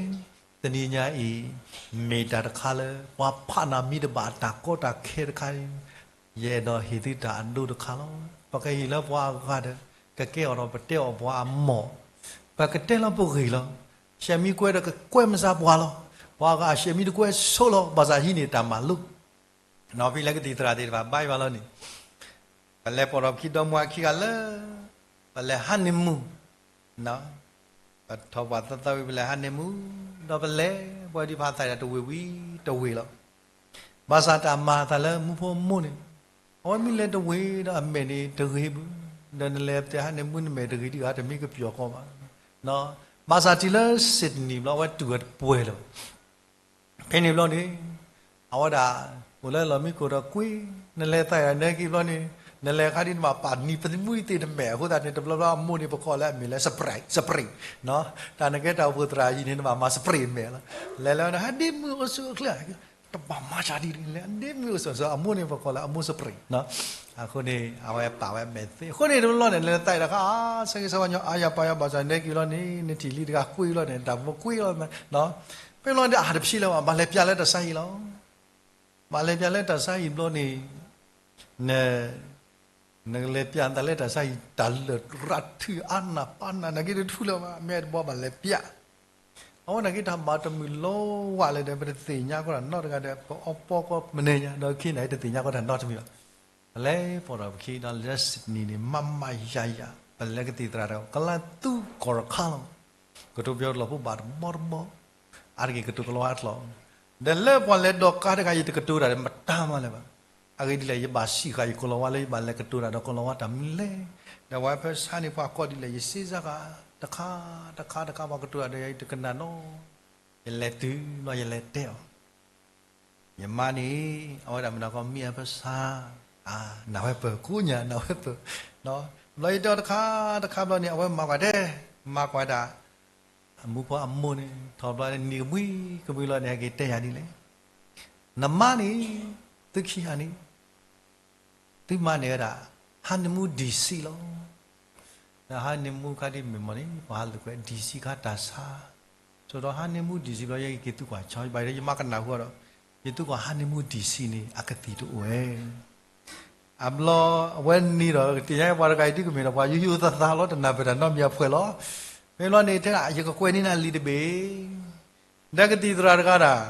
တနံၤညါအံၤ မ့ၢ်တၢ်တခါလၢ ပှၤဖးနၤမံတဘၣ်အတၢ်ကီတၢ်ခဲတခါအံၤ, ယအဲၣ်ဒိးဟ့ၣ်သုတၢ်အဒိတခါလီၤ. ပကဟ့ၣ်လၢပှၤအဂၤဒီး ကကဲအီၤဒီးပတဲအီၤပှၤအမီၢ်, ပကတဲလီၤပဂ့ၢ်လီၤ. ဆဲးမံကွဲးဒီးကကွဲးမစါပှၤလီၤ. ပှၤအဂၤဆဲးမံတကွဲးဆိလီၤ, ဘၣ်ဆၣ်ဟံးန့ၢ်တၢ်မၤလိ နီၢ်ဖံလၢကသံၣ်သရၣ်သ့ၣ်တဖၣ်ဘါယွၤလီၤန့ၣ်, ပလဲၤပိာ်ထီၣ်ပခံဒီမါခံဂၤလၢ ပလဲၤဟးန့ၣ်မူ, ပထီၣ်ပှၤသၢသီဝံၤ ပလဲၤဟးန့ၣ်မူ, ဒီးပလဲၤပှၤဒံးဖးသးဒၣ်တဝ့ၢ်ဝံၤတဝ့ၢ်လီၤ. ဘၣ်ဆၣ်တၢ်မၤအသးလၢမူဖိအမိၢ်န့ၣ်, အဝဲမ့ၢ်လဲၤတဝ့ၢ်ဒီးအမဲာ်န့ၣ်တဂ့ၤဘၣ်, ဒီးနလဲၤပတဲဟးန့ၣ်မူနမဲာ်တဂ့ၤဒံးဧါ တမ့ၢ်ကပျီၤကီးဘၣ်. ဘၣ်ဆၣ်တုၤလၢ Sydney ဘျီ အဝဲတူၢ်ဝဲတပှဲၤလၢၤဘၣ် ဖဲန့ၣ်ဘျီန့ၣ်, အဝဲဒၣ် အိၣ်လၢလီၢ်မံခိၣ်ဒီးကွံ, နလဲၤသးယၤနဲက့ၤဘျီန့ၣ်, နလဲၤခါဒ်နဘၣ်ပာ်နံၤပသံမူသ့ၣ်တမဲာ်အဃိသတးန့ၣ် တဘျီဘျီအမိၢ်န့ၣ် ပကိးလၢအမ့ၢ်လၢ spray, spray, တၢ်နကဲတၢ်အိၣ်ဖှိၣ်သရၣ်အံၤန့ၣ် နဘၣ်မၤ spray မဲာ်လီၤ. လဲၤလၢဝဲန့ၣ် ဟဲဒ့မုၣ်အိၣ်ဆူၣ်အိၣ်ချ့, တဘၣ်မၤစၢ်ဒ်န့ၣ် လဲၤဒ့မုၣ်အိၣ်ဆူၣ် အမိၢ်န့ၣ် ပကိးလၢအမိၢ် spray အဃိန့ၣ် အဝဲပာ်ဝဲမဲာ်သ့ အဃိန့ၣ် တဘျီဘျီန့ၣ် လဲၤသးယၤတခါ ဆၢဂ့ၤဆၢဝါညီအါယၤပာ်ယၤ ဘၣ်ဆၣ်နဲက့ၤဘျီန့ၣ် နထံၣ်လံတဂၤကွံဘျီန့ၣ် တၢ်မ့ၢ်ကွံလီၤ. ဖဲဘျီန့ၣ် အတဖျံလၢၤဘၣ် ဘၣ်လဲၤပျးလၢတၢ်ဆါဟံၣ်လီၤ. ဘၣ်လဲၤပျးလၢတၢ်ဆါဟံၣ်ဘျီန့ၣ်, န နကလဲၤပျးနသးလၢတၢ်ဆါဟံၣ် တၢ်လၢာ်ရၤထုးအါနးပာ်နး နက့ၤတထူၣ်လၢၤဘၣ် မ့ၢ်တဘီဘၣ်လဲၤပျး အဝဲန့ၣ်က့ၤတၢ်ဘၣ်တမုာ်လိဝဲလဲၣ်ဒီး ပတသ့ၣ်ညါကီးတၢ်နီတဂၤဒီး ပအီပီကီးမနုၤညါ ဒီးခံန့ၣ် တသ့ၣ်ညါကီးတၢ်နီတမံၤဘၣ်. ပလဲၤပိာ်ထီၣ်ပခံဒီးလၢ Sydney န့ၣ် မးမးယၤယၤ ပလဲၤကသံၣ်သရၣ်ဒီး ကလါသူကီၢ်ရခါလီၤ. ကတိၤပယီၤတလီၢ်ဖိဘၣ်တဘီတဘီ, အါတက့ၢ်ကတိၤကလီၤဝါတလီၢ်, ဒီးလၢပှၤလဲၤဒိးကါတဂၤ ယတကတိၤတၢ်ဒီးမတၤမးလၢၤဘၣ်. အဂ့ၢ်ဒ်လဲၣ် ယဘၣ်စံးဃာ်ယကလီၤဝါလၢယဘၣ်လဲၤကတိၤတၢ်ဒီးကလီၤဝါတၢ်မနုၤလဲၣ်. ဒီးပှၤဖၢဆါန့ၣ် ပှၤကိးဒ်လဲၣ် ယစ့စါဃာ် တခါ တခါ တခါ ပှၤကတိၤတၢ်ဒီးယၤ ယတကနၣ်နီၤ ယလဲၤတုၤလီၤ ယလဲၤတဲအီၤ ယမါန့ၣ် အဝဲဒၣ်မနုၤကီးမံအဖၢဆါ, နၢ်ဝဲပၢၢ် ကိးညါ နၢ်ဝဲပၢၢ်, ဘျီယတဲတခါတခါဘျီန့ၣ် အဝဲမၤကွၢ်တဲ, မၤကွၢ်ဒၣ် အမူဖိအမိၢ်န့ၣ် ထီၣ်ဘျီန့ၣ် နံၤကဘှံကဘှံလီၤန့ၣ် ဟဲက့ၤတဲယၤဒ်လဲၣ်, နမါန့ၣ် သုခံဂၤန့ၣ် သုမၤန့ၢ်ဝဲဒၣ် honeymoon D C လီၤ. ဒီး honeymoon ခါဒ်မ့ၢ်မ့ၢ်န့ၣ် ပှၤဟးလိာ်ကွဲ D C ခါတၢ်ဆါ, ဆိးဒီး honeymoon D C ဘျီ ယက့ၤသုကွၢ်ဆီ ယဘၣ်ဒီး ယမါကနၣ်ဟူဒီး ယသုကွၢ် honeymoon D C န့ၣ် အကသံၣ်တအိၣ်ဝဲ အဘျီ အဝဲန့ၣ်ဒီး ကသ့ၣ်ညါပှၤတဂၤအံၤ ဒ်ကမ့ၢ်ဒီး ပှၤယူးယူးသးသးလီၤ တနၢ်ပၢၢ်တၢ်နီတမံၤအဖှဲးလီၤ. မ့ၢ်ဘျီန့ၣ် ထဲဒၣ် ယကကွဲးန့ၢ်နၤလံာ်တဘ့ၣ်, ဒီးကသံၣ်သရၣ်တဂၤဒၣ်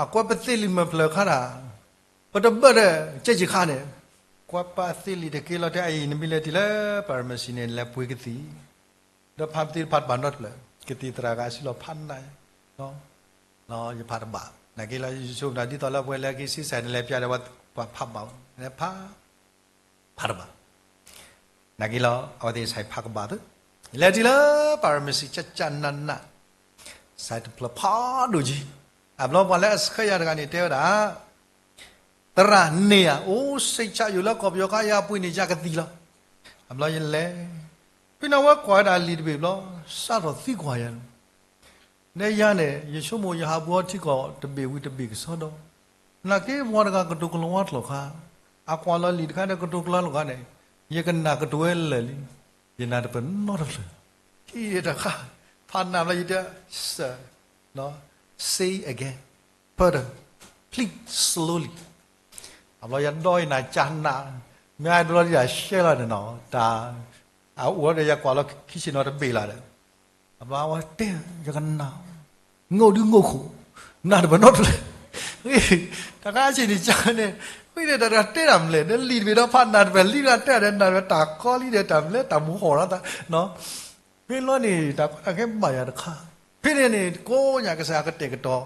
အကွဲးပသ့ၣ်လံာ်မဲာ်ဖျၢၣ်ခါဒၣ်, ပတဘၢၣ်ဒီး ကဲက့ၤခါန့ၣ်, ကွၢ်ပာ်သ့ၣ်လံာ်တက့ၢ်လီၤ တဲအံၤ နမ့ၢ်လဲၤတုၤလၢ pharmacy န့ၣ် လဲၤပှ့ၤကသံၣ်, ဒီးဖးပသ့ၣ်တဖၣ်တဘၣ်နီတဖျၢၣ်, ကသံၣ်သရၣ်ဂၤအစုလီၤဖးနး ယဖးတဘၣ်, နာ်က့လီၤ ယဆိကမိၣ်ဒ်သိးလၢပှၤလဲၤက့ၤဆံးစၢ်န့ၣ် လဲၤပျးဒီးပှၤဖးဘၣ်, လဲၤဖး ဖးတဘၣ်, နာ်က့လီၤ အဝဲသ့ၣ်ဆဲးဖးကဘၣ်သု, လဲၤတုၤလၢ pharmacy ကၠၢ်ကၠၢ်နးနး, ဆဲးတဖျၢၣ်ဖးဒိၣ်ကံ, အဘျီပှၤလၢအဆှၢယၤတဂၤန့ၣ် တဲဝဲဒၣ် သရၣ်န့ၣ်ဧါ, အိၣ်စ့ၢ်ကီးယိာ်လၢကီၢ်ပယီၤခါ ယပှ့ၤန့ၢ်ယၤကသံၣ်လီၤ. အဘျီယလဲၤ, ဖဲန့ၣ်ဝဲကွၢ်ဝဲဒၣ်လံာ်တဘ့ၣ်ဘျီ, စးထီၣ်သံကွၢ်ယၤန့ၣ်, နဲယၤန့ၣ် ယဆိကမိၣ်ယဟးဘူးအီထံကီၢ်တဘ့ၣ်ဝံၤတဘ့ၣ်ကစီဒီ, နာ်က့ပှၤတဂၤကတိၤကလီၤဝါတလီၢ်ခါ, အကွၢ်လီၤလံာ်တခါဒီးကတိၤကလီၤဝါတလီၢ်ခါန့ၣ်, ယကနၣ်ကတိၤဝဲလၢာ်လံ, ယနၢ်တပၢၢ်နီတဖျၢၣ်, ဟံးတခါ, ဖးနးဘျီယတဲ, sir, say again, pardon, please slowly. အဘျီယဒီယနၢ်ကၢ်နး, မ့ၢ်အဒိလီၤဒ်ယၤရှဲလီၤန့ၣ်နီၤ, တၢ်, အအိၣ်ဒီးယကွၢ်လီၤခံဆ့ၣ်နီၤတဘ့ၣ်လီၤဒီး, အဘျီအဝဲတဲ, ယကနၣ်, ငိၣ်ဒုးငိၣ်ခိၣ်, နၢ်တပၢၢ်နီတဖျၢၣ် တၢ်ခါဆံးန့ၣ်ကန့ၣ်, ဃုန့ၣ်တၢ်တဂၤတဲတၢ်မလဲၣ်, ဒီးလံာ်တဘ့ၣ်ဒီးဖးနၢ်တဖျၢၣ် လံာ်တဂၤတဲဒီးနၢ်တဖျၢၣ် တၢ်ကီလံဒီးတၢ်မလဲၣ် တၢ်မူဟီၣ်လီၤသး, မ့ၢ်လီၤန့ၣ် တၢ်ကီတၢ်ခဲဘၣ်ယၤတခါ, ဖဲန့ၣ်န့ၣ် ကိးညါကစၢ်ကတဲာ်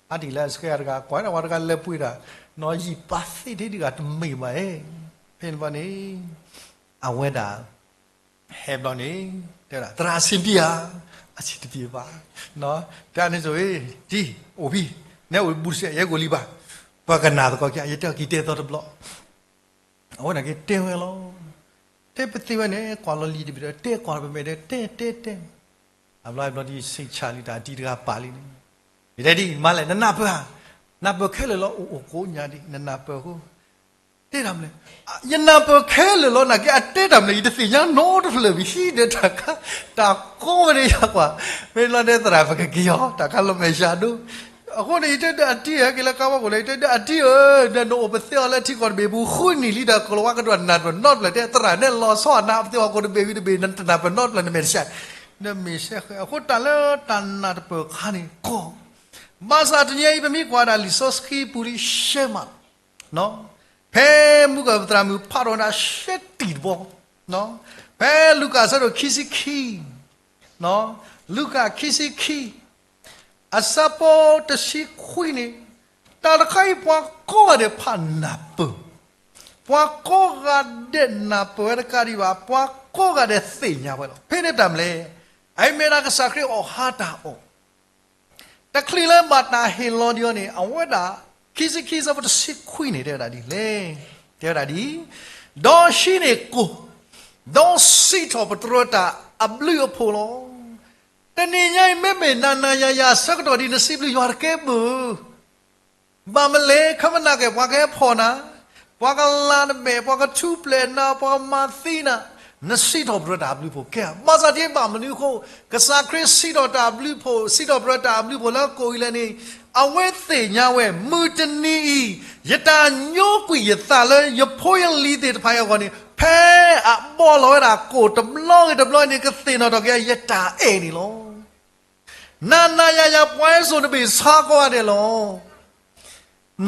ကတီၤ, အါတံၢ်လၢအဆှၢတဂၤ ကွၢ်န့ၣ်ဝဲတဂၤလၢပှ့ၤတၢ်, နီၢ်ယံာ်ပာ်သ့ထဲတဂၤတမ့ၢ်ဘၣ်, ဖဲန့ၣ်ဘၣ်န့ၣ် အဝဲဒၣ် ဟဲဘျီန့ၣ် တဲဝဲဒၣ် သရၣ်အဆင်ပြေဧါ, အဆင်တပြေဘၣ်, တဲန့ၣ်ဆိၣ်ဂ့ၤ, တံၤ အိၣ်ဖံ, နဲအိၣ်ဘူးတစဲး ယဲကအိၣ်လံဘၣ်, ပှၤကနၣ်သကိးက့ၤ ယတဲအီၤက့ၤတဲသီတဘျီ, အဝဲန့ၣ်က့ၤတဲဝဲလီၤ, တဲပသ့ဝဲန့ၣ် ကွၢ်လီၤလံာ်တဘ့ၣ်ဒီး တဲကွၢ်ပမဲာ်ဒီး တဲတဲတဲ, အဘျီဘျီဒ်ဆ့ၣ်ဆၣ်လံတၢ်တံၤတဂၤပာ်လံန့ၣ်, ယတဲဒ်မၤလဲၣ် နနၢ်ပၢၢ်ဧါ, နၢ်ပၢၢ်ခဲလၢာ်လီၤ အိၣ်အိၣ်ကိးညါဒ် နနၢ်ပၢၢ်အဃိ တဲတၢ်မလဲၣ်, ယနၢ်ပၢၢ်ခဲလၢာ်လီၤ နာ်က့အတဲတၢ်မလဲၣ် ယတသ့ၣ်ညါနီတဖျၢၣ်ဘၣ် ဟံးဒီးတၢ်ခါ, တၢ်ကီဝဲန့ၣ်ယကွၢ်, မ့ၢ်လီၤဒဲးသရၣ်ပကက့ၤအီၤ တၢ်ခါလီၤမဲာ်ဆှးဒိ, အဃိန့ၣ် ယတဲဒီးအတံၤ ဟဲက့ၤလၢကါဝါကိၣ်လၢ ယတဲဒီးအတံၤဧၢ, နအိၣ်ပသ့အီၤလၢထံကီၢ်တဘ့ၣ်ပူၤ ဃုနံၣ်လံဒီး ကလၤဝါကဒိးနၢ်ပၢၢ်နီတဖျၢၣ် တဲသရၣ်နဲလီၤဆီအနါ ပသ့အီၤကိၣ်တဘ့ၣ်ဂ့ၤတဘ့ၣ် နတနၢ်ပၢၢ်နီတဖျၢၣ် နမဲာ်တဆှး, နမဲာ်ဆှးဃဲ, အဃိတၢ်လၢတၢ်နၢ်တပၢၢ်ခါန့ၣ်ကီ ဘၣ်ဆၣ်တနံၤအံၤ ပမ့ၢ်ကွၢ်ဒၣ်လံာ်စီဆှံပူၤလံရှဲမး, ဖဲမုၢ်ကပသရၣ်မုၣ်ဖးထီၣ်ဝဲဒၣ်ရှဲတံၢ်တဘီ, ဖဲလူၤကၣ်အဆၢဒိၣ်ခံဆံခံ, လူၤကၣ်ခံဆံခံ, အဆၢဖိတဆံခွံန့ၣ်, တၢ်တခါအံၤပှၤကိးဂၤဒဲးဖးနၢ်ပၢၢ်, ပှၤကိးဂၤဒဲးနၢ်ပၢၢ်ဝဲတကးဒံးဘၣ် ပှၤကိးဂၤဒဲးသ့ၣ်ညါဝဲလီၤ. ဖဲန့ၣ်တၢ်မလဲၣ်, အအံၤမ့ၢ်ဒၣ်ကစၢ်ခရံာ်အီၣ်ဟါတၢ်အီၣ် တချုးလၢဘၣ်တၢ်ဟ့ၣ်လီၤဒံးအီၤန့ၣ် အဝဲဒၣ် ခံဆံခံ အဆၢဖိတဆံခွံန့ၣ် တဲဝဲဒၣ်ဒ်လဲၣ်, တဲဝဲဒၣ်ဒ်, ဒီးဟံးန့ၢ်ကိၢ်, ဒီးစံးထီၣ်ပတြၢၤတၢ်အဘျုးအဖှိၣ်လီၤ. တနံၤညါအံၤ မ့မ့ၢ်နၤနၤယၤယၤအဆၢကတီၢ်ဒ် နစံးဘျုးယွၤတကဲဘၣ် ဘၣ်မနုၤလဲၣ် ခီဖျိနာ်က့ ပှၤကဟဲဖီၣ်နၤ, ပှၤကလၤနမဲာ်, ပှၤကထူၣ်ဖျဲးနၤ, ပှၤကမၤသံနၤ, နစံးထီၣ်ပတြၢၤတၢ်အဘျုးအဖှိၣ်ကဲဧါ. ဘၣ်ဆၣ်ဒ်ဘၣ်မနုၤအဃိ, ကစၢ်ခရံာ်စံးထီၣ်တၢ်အဘျုးအဖှိၣ်, စံးထီၣ်ပတြၢၤတၢ်အဘျုးအဖှိၣ်လၢအကိးအံၤလဲၣ်န့ၣ်, အဝဲသ့ၣ်ညါဝဲ မုၢ်တနံၤအံၤ ယတၢ်ညိကွံာ်ယသးလၢယဖိယလံၤသ့ၣ်တဖၣ်အံၤအဂီၢ်န့ၣ်, ဖဲအဘီၣ်လီၤဝဲဒၣ်ကိၣ်တဘျီဂ့ၤတဘျီန့ၣ် ကသ့ၣ်နီၣ်ထီၣ်က့ၤယတၢ်အဲၣ်န့ၣ်လီၤ. နၤနၤယၤယၤ ပှၤဟဲစိာ်တဘ့ၣ်ဆါကိးဂၤဒဲးလီၤ.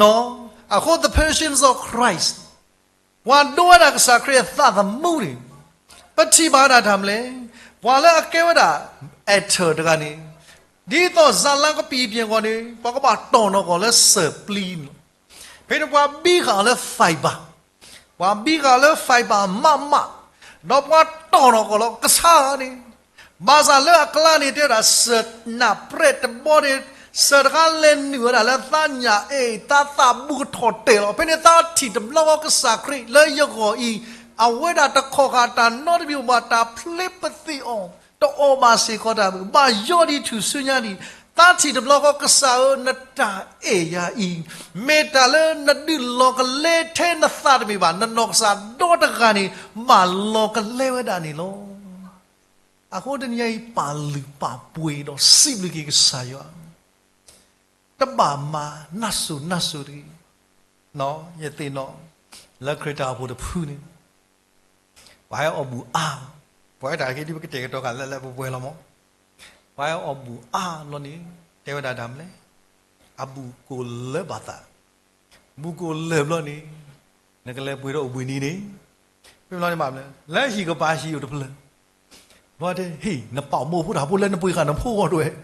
No, အဃိ the patience of Christ, ပှၤဒိဝဲဒၣ်ကစၢ်ခရံာ်အသးသမူန့ၣ်, ပထံၣ်ဘၣ်ဝဲဒၣ်တၢ်မလဲၣ်, ပှၤလၢအကဲဝဲဒၣ် actor တဂၤန့ၣ်, ဒ်သိးဇာတ်လမ်းကပံာ်ပၠ့ၣ်အဂီၢ်န့ၣ် ပှၤကဘၣ်တီၢ်နီၢ်ကီၢ်လၢစၢၤပျံၤန့ၣ်လီၤ. ဖဲန့ၣ်ပှၤဘံဃာ်အီၤလၢ fiber, ပှၤဘံဃာ်အီၤလၢ fiber မးမး, ဒီးပှၤတီၢ်နီၢ်ကီၢ်လီၤကဆါန့ၣ်, ဘၣ်ဆၣ်လၢအကျါန့ၣ် တဲဝဲဒၣ်စၢၤနၢ်ပြဲးတဘီန့ၣ်, စၢၤတခါလဲၤနုာ်ဝဲဒၣ်လၢသးညၣ်အ့ၣ် သးသးဘူးကထီၣ်တဲာ်လီၤ. ဖဲန့ၣ်သးထံၣ်တဘျီဃီကစၢ်ခရံာ်လၢယဂီၢ်အံၤ, အဝဲဒၣ်တခီၣ်ဃာ်တၢ်နီတမံၤဘၣ် တၢ်ဖျ့ပသ့ၣ်အီၤ, တအီၣ်ဘၣ်စ့ၢ်ကီးတၢ်ဘၣ်, ဘၣ်ယိၣ်ဒံးထူၣ်စုညါဒံး, သးထံၣ်တဘျီဃီကစၢ်ဧၢ နတၢ်အဲၣ်ယၤအံၤ, မ့ၢ်တၢ်လၢနဒုးလီၤကလဲထဲနသးတမ့ၢ်ဘၣ်, နနီၢ်ကစၢ်ဒီတဂၤန့ၣ် ဘၣ်လီၤကလဲဝဲဒၣ်န့ၣ်လီၤ. အဃိတနံၤညါအံၤ ပာ်လုၢ်ပာ်ပှ့ၤဒီးစံးဘျုးက့ၤကစၢ်ယွၤ, တဘၣ်မၤနၢ်စိၤနၢ်စိၤတဂ့ၤ. ယသ့ၣ်နီၣ် လၢခရံာ်တၢ်အိၣ်ဖှိၣ်တဖုန့ၣ် ပှၤဟဲအီၣ်ဘူၣ်အါ, ပှၤဟဲတၢ်က့ၤဒ်ပကတဲာ်ကတီၤဃာ်လၢလၢပှဲၤပှဲၤလီၤမး, ပှၤဟဲအီၣ်ဘူၣ်အါဘျီန့ၣ် တဲဝဲဒၣ်တၢ်မလဲၣ်, အဘူၣ်ကိၣ်လၢဘၣ်သး, ဘူၣ်ကိၣ်လၢာ်ဘျီန့ၣ် နကလဲၤပှ့ၤဒီးအိၣ်ဘှံးနံၤန့ၣ်, ဖဲဘျီန့ၣ်ဘၣ်မလဲၣ် လၢဟံၣ်ကပၤဟံၣ်အိၣ်တဖျၢၣ်, ဘျီတဲ ဟ့ၣ် နပာ်မိၢ်ဖိတၢ်ဖိလၢနပှ့ၤဃာ်နဖိဂီၢ်ဒွဲၣ်,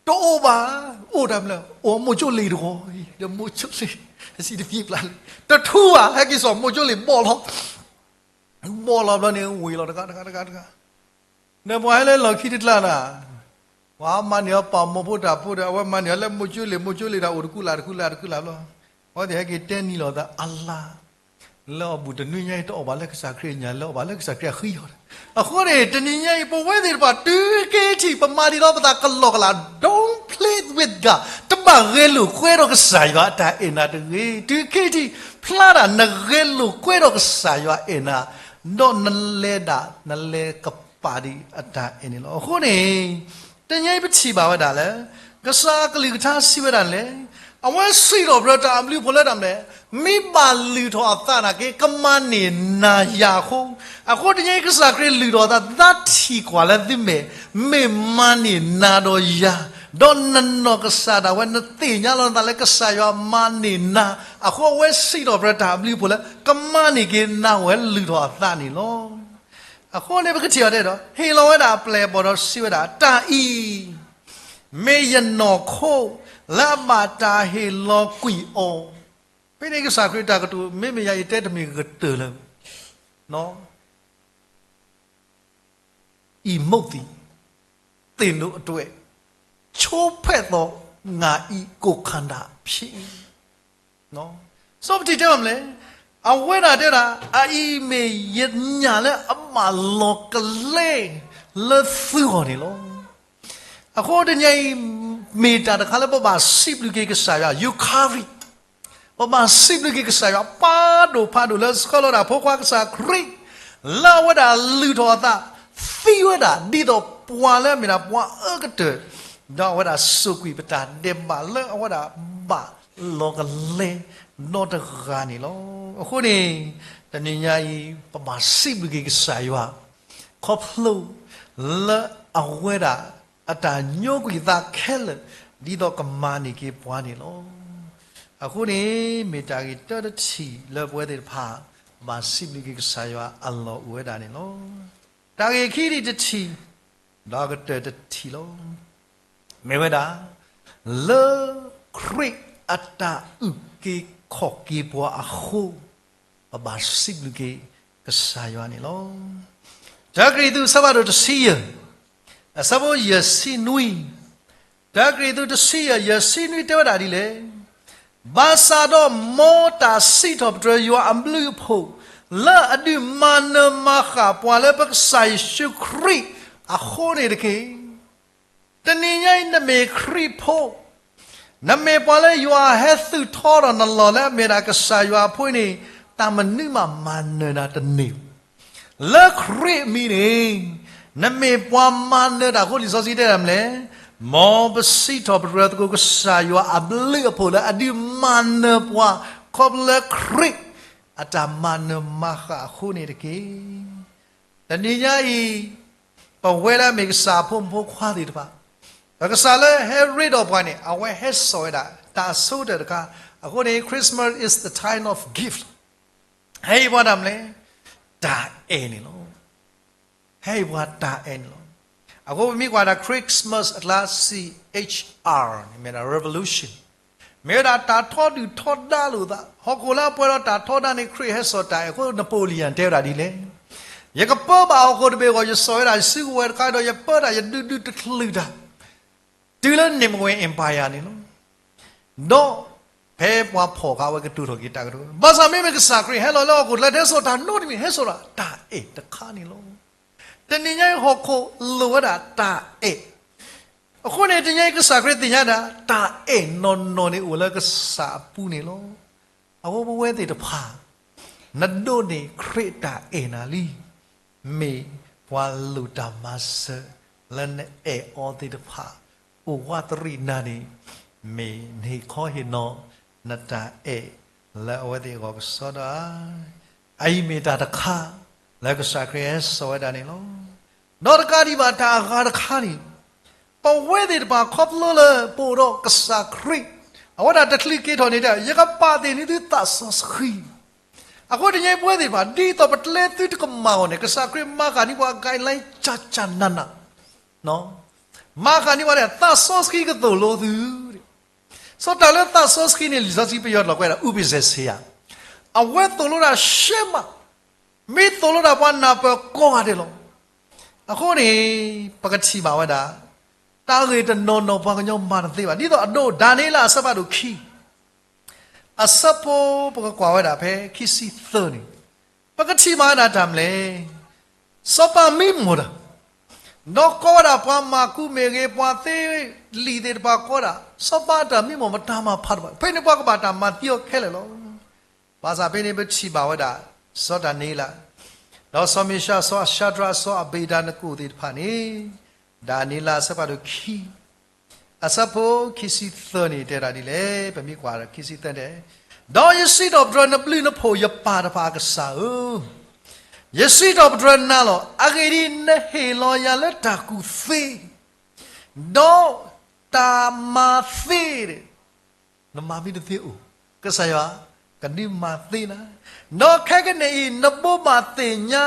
တအိၣ်ဘၣ်, အိၣ်တၢ်မလဲၣ် အိၣ်မိၢ်ကၠိလ့ၣ်တဂီၤ, ဒီးမိၢ်ကၠိလ့ၣ် အစံးတဖျ့ပျၢ်လံ, တထူဘၣ် ဟဲက့ၤစိာ်မိၢ်ကၠိလ့ၣ်ဘီၣ်လီၤ, ဘီၣ်လီၤဘျီန့ၣ် ဝ့ၤလီၤတဂၤတဂၤတဂၤတဂၤ, ဒီးပှၤဟဲလၢလီၢ်ခံတကျါန့ၣ်, ပှၤမၤန့ၢ်အီၤပာ်မိၢ်ဖိတၢ်ဖိဒီး အဝဲမၤန့ၢ်အီၤလၢမိၢ်ကၠိလ့ၣ် မိၢ်ကၠိလ့ၣ်ဒီး အိၣ်တကူလၢ်တကူလၢ်တကူလၢ်ဘျီ, အဝဲသ့ၣ်ဟဲက့ၤတဲနံၤလီၤသးအလါ လၢအီၣ်ဘူၣ်တနွံညါအံၤ တအီၣ်ဘၣ်လၢကစၢ်ခရံာ်အညၣ် လၢအီၣ်ဘၣ်လၢကစၢ်ခရံာ်အဃံအီၤ, အဃိန့ၣ် တနံၤညါအံၤ ပဝဲသ့ၣ်တဖၣ် တုၤက့ၤထံၣ် ပမၤဒံးလီၤပသးကလီကလီ, don't play with God, တဘၣ်ဂဲၤလိာ်ကွဲဒီးကစၢ်ယွၤအတၢ်အဲၣ်နၤတဂ့ၤ, တုၤက့ၤထံၣ် ဖျါဒၣ်နဂဲၤလိာ်ကွဲဒီးကစၢ်ယွၤအဲၣ်နၤ, ဒီးနလဲၤဒၣ် နလဲၤကပာ်ဒံးအတၢ်အဲၣ်န့ၣ်လီၤ. အဃိန့ၣ် တနံၤညါအံၤပထံၣ်ဘၣ်ဝဲဒၣ်လၢ ကစၢ်အကလုၢ်ကထါစံးဝဲဒၣ်လဲၣ်, အဝဲစံးထီၣ်ပတြၢၤတၢ်အဘျုးအဖှိၣ်လၢတၢ်မနုၤလဲၣ်, မ့ၢ်ဘၣ်လုၢ်ထီၣ်အသးနာ်က့ ကမၤန့ၢ်နၤယၤအဃိ, အဃိတနံၤအံၤကစၢ်ခရံာ်လုၢ်ထီၣ်အသး သးထံၣ်ကွၢ်လၢသုမဲာ်, မ့ၢ်မၤန့ၢ်နၤဒီးယၤ, ဒီးနနီၢ်ကစၢ်ဒၣ်ဝဲ နသ့ၣ်ညါလီၤနသးလၢကစၢ်ယွၤမၤန့ၢ်နၤ, အဃိအဝဲစံးထီၣ်ပတြၢၤတၢ်အဘျုးအဖှိၣ်လၢ ကမၤန့ၢ်က့ၤနၤဝဲလုၢ်ထီၣ်အသးန့ၣ်လီၤ. အဃိန့ၣ် ပကထံၣ်အီၤတဲဒီး ဟ့ၣ်လီၤဝဲဒၣ်အပျဲၢ်အဘီၣ်ဒီးစံးဝဲဒၣ်, တၢ်အံၤ မ့ၢ်ယနီၢ်ခိ လၢအဘၣ်တၢ်ဟ့ၣ်လီၤကွံာ်အီၤ. ဖဲန့ၣ်ကစၢ်ခရံာ်တၢ်ကတိၤ မ့မ့ၢ်ယၤအံၤတဲတမ့ၢ်ကတၢၢ်လၢ အံၤမိၣ်သံး သ့ၣ်နိအတွဲၣ် ဆိဖဲသိး ငါအံၤကိၣ်ခန္ဓာဖြစ် စီပတံတဲဘၣ်မလဲၣ်, အဝဲဒၣ်တဲဒၣ် အအံၤမ့ၢ်ယညၣ်လၢအဘၣ်လီၤကလဲ လၢသုဂီၢ်န့ၣ်လီၤ. အဃိတနံၤအံၤ မ့ၢ်တၢ်တခါလၢပဘၣ်စံးဘျုးက့ၤကစၢ်ယွၤ ယူၤခါရံၤ ပဘၣ်စံးဘျုးက့ၤကစၢ်ယွၤ ပာ်ဒိၣ်ဖးဒိၣ်လၢဆှၢလီၤဒၣ်ဖိခွါကစၢ်ခရံာ် လၢအဝဲဒၣ်လုၢ်ထီၣ်အသး သံဝဲဒၣ် ဒ်သိးပှၤလၢအမ့ၢ်ဒၣ်ပှၤအၢကတၢၢ် ဒီးအဝဲဒၣ်စူးကွံာ်ပတၢ်ဒဲးဘးလၢအဝဲဒၣ်ဘၣ်လီၤကလဲ ဒီတဂၤန့ၣ်လီၤ. အဃိန့ၣ် တနံၤညါအံၤ ပဘၣ်စံးဘျုးက့ၤကစၢ်ယွၤ ခီဖျိ လၢအဝဲဒၣ် အတၢ်ညိကွံာ်သးခဲလၢာ် ဒ်သိးကမၤန့ၢ်က့ၤပှၤန့ၣ်လီၤ. အဃိန့ၣ် မ့ၢ်တၢ်ဂ့ၢ်တၢတထံၣ်လၢပဝဲသ့ၣ်တဖၣ် ဘၣ်စံးဘျုးက့ၤကစၢ်ယွၤအလီၢ်အိၣ်ဝဲဒၣ်န့ၣ်လီၤ. တၢ်ဂ့ၢ်ခံထံၣ်တထံၣ် ဒီးကတၢၢ်တထံၣ်လီၤ. မ့ၢ်ဝဲဒၣ် လၢခရံာ်အတၢ်အုၣ်က့ၤခီၣ်က့ၤပှၤအဃိ ပဘၣ်စံးဘျုးက့ၤကစၢ်ယွၤန့ၣ်လီၤ. တၢကရံၣ်သူး အဆၢဖးဒိၣ်တဆံယဲၢ် အဆၢဖိယဲၢ်ဆံနွံ, တၢကရံၣ်သူးတဆံယဲၢ် ယဲၢ်ဆံနွံတဲဝဲဒၣ်ဒ်လဲၣ်, ဘၣ်ဆၣ်ဒီးမ်တၢ်စံးထီၣ်ပတြၢၤယွၤအဘျုးအဖှိၣ် လၢအဒုးမၤနၢၤမၤဃၣ်ပှၤလၢပကစၢ်ယ့ၣ်ၡူးခရံာ်အဃိန့ၣ်တက့ၢ်. တနံၤညါအံၤ နမ့ၢ်ခရံာ်ဖိ, နမ့ၢ်ပှၤလၢယွၤဟဲသုးထီဒီးနလီၢ်လၢအမ့ၢ်ဒၣ်ကစၢ်ယွၤအဖိအံၤန့ၣ် တၢ်မနုၤမးမၤနၢၤနၤတန့ၢ်ဘၣ်. လၢခရံာ်အမံၤန့ၣ် နမ့ၢ်ပှၤမၤနၢၤတၢ်အဃိ လံာ်စီဆှံတဲဒၣ်မလဲၣ်, မ်ပစံးထီၣ်ပတြၢၤသကိးကစၢ်ယွၤအဘျုးအဖှိၣ်လၢအဒုးမၤနၢၤပှၤ ခီဖျိလၢခရံာ်အတၢ်မၤနၢၤမၤဃၣ်အဃိန့ၣ်တက့ၢ်. တနံၤညါအံၤ ပဝဲလၢအမ့ၢ်ကစၢ်အဖိမုၣ်ဖိခွါသ့ၣ်တဖၣ်, ဒီးကစၢ်လၢဟဲရ့ဒီးပှၤန့ၣ် အဝဲဟဲစိာ်ဝဲဒၣ် တၢ်အဆိကတၢၢ်တခါ, အဃိန့ၣ် Christmas is the time of gift လီၤ. ဟဲဟ့ၣ်ပှၤတၢ်မနုၤလဲၣ်, တၢ်အဲၣ်န့ၣ်လီၤ. ဟဲဟ့ၣ်ပှၤတၢ်အဲၣ်န့ၣ်လီၤ. အဃိပမ့ၢ်ကွၢ်ဒၣ် Christmas အကျါ C H R န့ၣ် မ့ၢ်ဒၣ် revolution မ့ၢ်ဝဲဒၣ်တၢ်ထီဒုၣ်ထီဒါလိာ်သး, ဟီၣ်ခိၣ်လၢအပှဲၤဒီးတၢ်ထီဒါန့ၣ် ခရံာ်ဟဲစိာ်တၢ်အဲၣ်အဃိ Napoleon တဲဝဲဒၣ်ဒ်လဲၣ်, ယကပၢဘၣ်ဟီၣ်ခိၣ်တဘ့ၣ်အဂီၢ် ယစိာ်ဝဲဒၣ်ယစုကဝဲၤတခါဒီး ယပၢတၢ်ယဒုးဒုးတချုးတၢ် တုၤလၢ Napoleon Empire န့ၣ်လီၤ. ဒီးဖဲပှၤဖီၣ်အခါ အဝဲကတိၤထီၣ်က့ၤတၢ်ကတိၤ, ဘၣ်ဆၣ်မ့မ့ၢ်ကစၢ်ခရံာ်ဟဲလီၤလၢဟီၣ်ခိၣ်ချၢ တဟဲစိာ်တၢ်နီတမံၤ, ဟဲစိာ်ဒၣ်တၢ်အဲၣ်တခါန့ၣ်လီၤ. တနံၤညါအံၤဟီၣ်ခိၣ်လိၣ်ဝဲဒၣ်တၢ်အဲၣ်, အဃိန့ၣ် တနံၤညါအံၤကစၢ်ခရံာ်သ့ၣ်ညါဒၣ် တၢ်အဲၣ်နီၢ်နီၢ်န့ၣ်အိၣ်လၢကစၢ်အပူၤန့ၣ်လီၤ. အဃိပဝဲသ့ၣ်တဖၣ် နဒိးန့ၢ်ခရံာ်တၢ်အဲၣ်နၤလံ, မ့ၢ်ပှၤလိၣ်တၢ်မၤစၢၤလၢနအဲၣ်အီၤသ့ၣ်တဖၣ် အိၣ်ဝးတရံးနၤန့ၣ်, မ့ၢ်နဟ့ၣ်ခီဟ့ၣ်နီၤ နတၢ်အဲၣ်လၢအဝဲသ့ၣ်အဂီၢ်ကစီဒီဧါ. အအံၤမ့ၢ်တၢ်တခါ လၢကစၢ်ခရံာ်ဟဲစိာ်ဝဲဒၣ်န့ၣ်လီၤ. ဒီးတကးဒံးဘၣ်တၢ်အဂၤတခါန့ၣ်, ပဝဲသ့ၣ်တဖၣ်ခီဖျိလၢပအိၣ်ဒီးကစၢ်ခရံာ်, အဝဲဒၣ်တချုးက့ၤထီၣ်န့ၣ်ဒီး ယကပာ်သ့ၣ်န့ၢ်သုသးစီဆှံ အဃိတနံၤအံၤပဝဲသ့ၣ်တဖၣ် ဒ်သိးပတလဲသုတကမၣ်အဂီၢ်န့ၣ် ကစၢ်ခရံာ်မၤဃာ်န့ၢ်ပှၤ guideline ကၢ်ကၢ်နးနး, မၤဃာ်န့ၢ်ပှၤလၢ သးစီဆှံကသိၣ်လိသု, စီၤတၢ်လၢသးစီဆှံန့ၣ် လံာ်စီဆှံပယီၤတလီၤကွဲးဒၣ် ဥပိ္ပဇေဆရာ, အဝဲသိၣ်လိတၢ်ရှဲမး, မ့ၢ်သိၣ်လိတၢ်ပှၤနၢ်ပၢၢ်ကိးဂၤဒဲးလီၤ. အဃိန့ၣ် ပကထံၣ်ဘၣ်ဝဲဒၣ် တၢ်ဂ့ၢ်တနီၤနီၤပှၤကညီမၤတသ့ဘၣ် ဒ်သိးအဒိဒၣ်နံးယ့လးအဆၢဖးဒိၣ်ခံ အဆၢဖိပကကွၢ်ဝဲဒၣ်ဖဲခံဆံသၢန့ၣ်, ပကထံၣ်ဘၣ်ဝဲဒၣ်တၢ်မနုၤလဲၣ်, စီၤပၤမံမီၢ်တၢ်, ဒီးကိးဝဲဒၣ်ပှၤမၤကူမ့ၢ်ဂ့ၤ ပှၤသ့လံာ်သ့ၣ်တဖၣ်ကိးဒၣ် စီၤပၤအတၢ်မံမီၢ်မတၤမၤဖးတဘၣ်, ဖဲန့ၣ်ပှၤကဘၣ်တၢ်မၤသံအီၤခဲလၢာ်လီၤ. ဘၣ်ဆၣ်ဖဲန့ၣ်ပထံၣ်ဘၣ်ဝဲဒၣ် စီၤဒၤနံးယ့လး, ဒီးစီၤမ့ၡး, စီၤအၡါဒြး, စီၤအဘ့းနကိၣ်သ့ၣ်တဖၣ်န့ၣ်, ဒၤနံးယ့လးအဆၢဖးဒိၣ်ခံ အဆၢဖိခံဆံသၢန့ၣ် တဲဝဲဒၣ်ဒ်လဲၣ်, ပမ့ၢ်ကွၢ်ဒီးခံဆံသၢတဲ, ဒီးယစံးထီၣ်ပတြၢၤနဘျုးနဖှိၣ် ယပၢ်တဖၣ်အကစၢ်ဧၢ, ယစံးထီၣ်ပတြၢၤနၤလီၤ. အဂ့ၢ်ဒ်အံၤ, နဟ့ၣ်လီၤယၤလၢတၢ်ကူၣ်သ့, ဒီးတၢ်မၤသ့, နမၤမ့ၢ်တသ့အိၣ်, ကစၢ်ယွၤကဒုးမၤသ့နၤ, ဒီးခဲကနံၣ်အံၤ နဘိးဘၣ်သ့ၣ်ညါ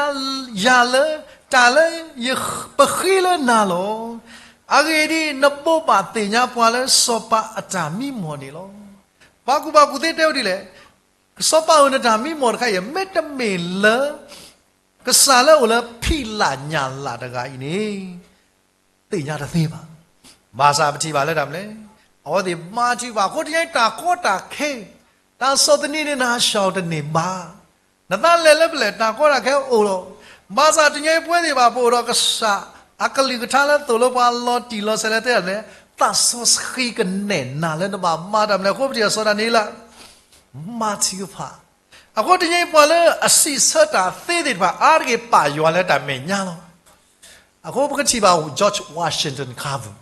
ယၤလၢ တၢ်လၢယပဃ့လၢနၤလီၤ. အဂ့ၢ်ဒ်အံၤ, နဘိးဘၣ်သ့ၣ်ညါပှၤလၢစီၤပၤအတၢ်မံမီၢ်န့ၣ်လီၤ. ပှၤကူၣ်ဘၣ်ကူၣ်သ့တဲဝဲဒ်လဲၣ်, စီၤပၤဧၢ, နတၢ်မံမီၢ်တခါအံၤ မ့တမ့ၢ်လၢ ကစၢ်လၢအိၣ်လၢဖံးလၢ်ညၣ်လၢ်တဂၤအံၤန့ၣ် သ့ၣ်ညါတသ့ဘၣ်. ဘၣ်ဆၣ်ပထံၣ်ဘၣ်လၢတၢ်မနုၤလဲၣ်, အဝဲသ့ၣ်မၤထံၣ်ဘၣ်အဃိ တနံၤညါအံၤ တၢ်ကီတၢ်ခဲ, တၢ်ဆီၣ်သနံးန့ၣ် နဟးဆှီတန့ၢ်ဘၣ်. နသးလဲၤလၢပလဲၣ် တၢ်ကီတၢ်ခဲအိၣ်လီၤ. ဘၣ်ဆၣ်တနံၤညါအံၤ ပဝဲသ့ၣ်တဖၣ် ပအိၣ်ဒီးကစၢ်အကလုၢ်ကထါလၢသိၣ်လိပှၤလီၤတံၢ်လီၤဆဲးလၢတဲဒ်လဲၣ်, သးစီဆှံကနဲၣ်နၤလၢနဘၣ်မၤတၢ်မနုၤအဃိ ပထံၣ်စီၤဒၤနံးယ့လး မၤထံကဖၣ် အဃိတနံၤအံၤ ပှၤလၢအစံးဆၢတၢ်သ့သ့ၣ်တဖၣ် အါတက့ၢ် ပာ်ယွၤလၢတၢ်မဲာ်ညါလီၤ. အဃိပကထံၣ်ဘၣ် George Washington Carver,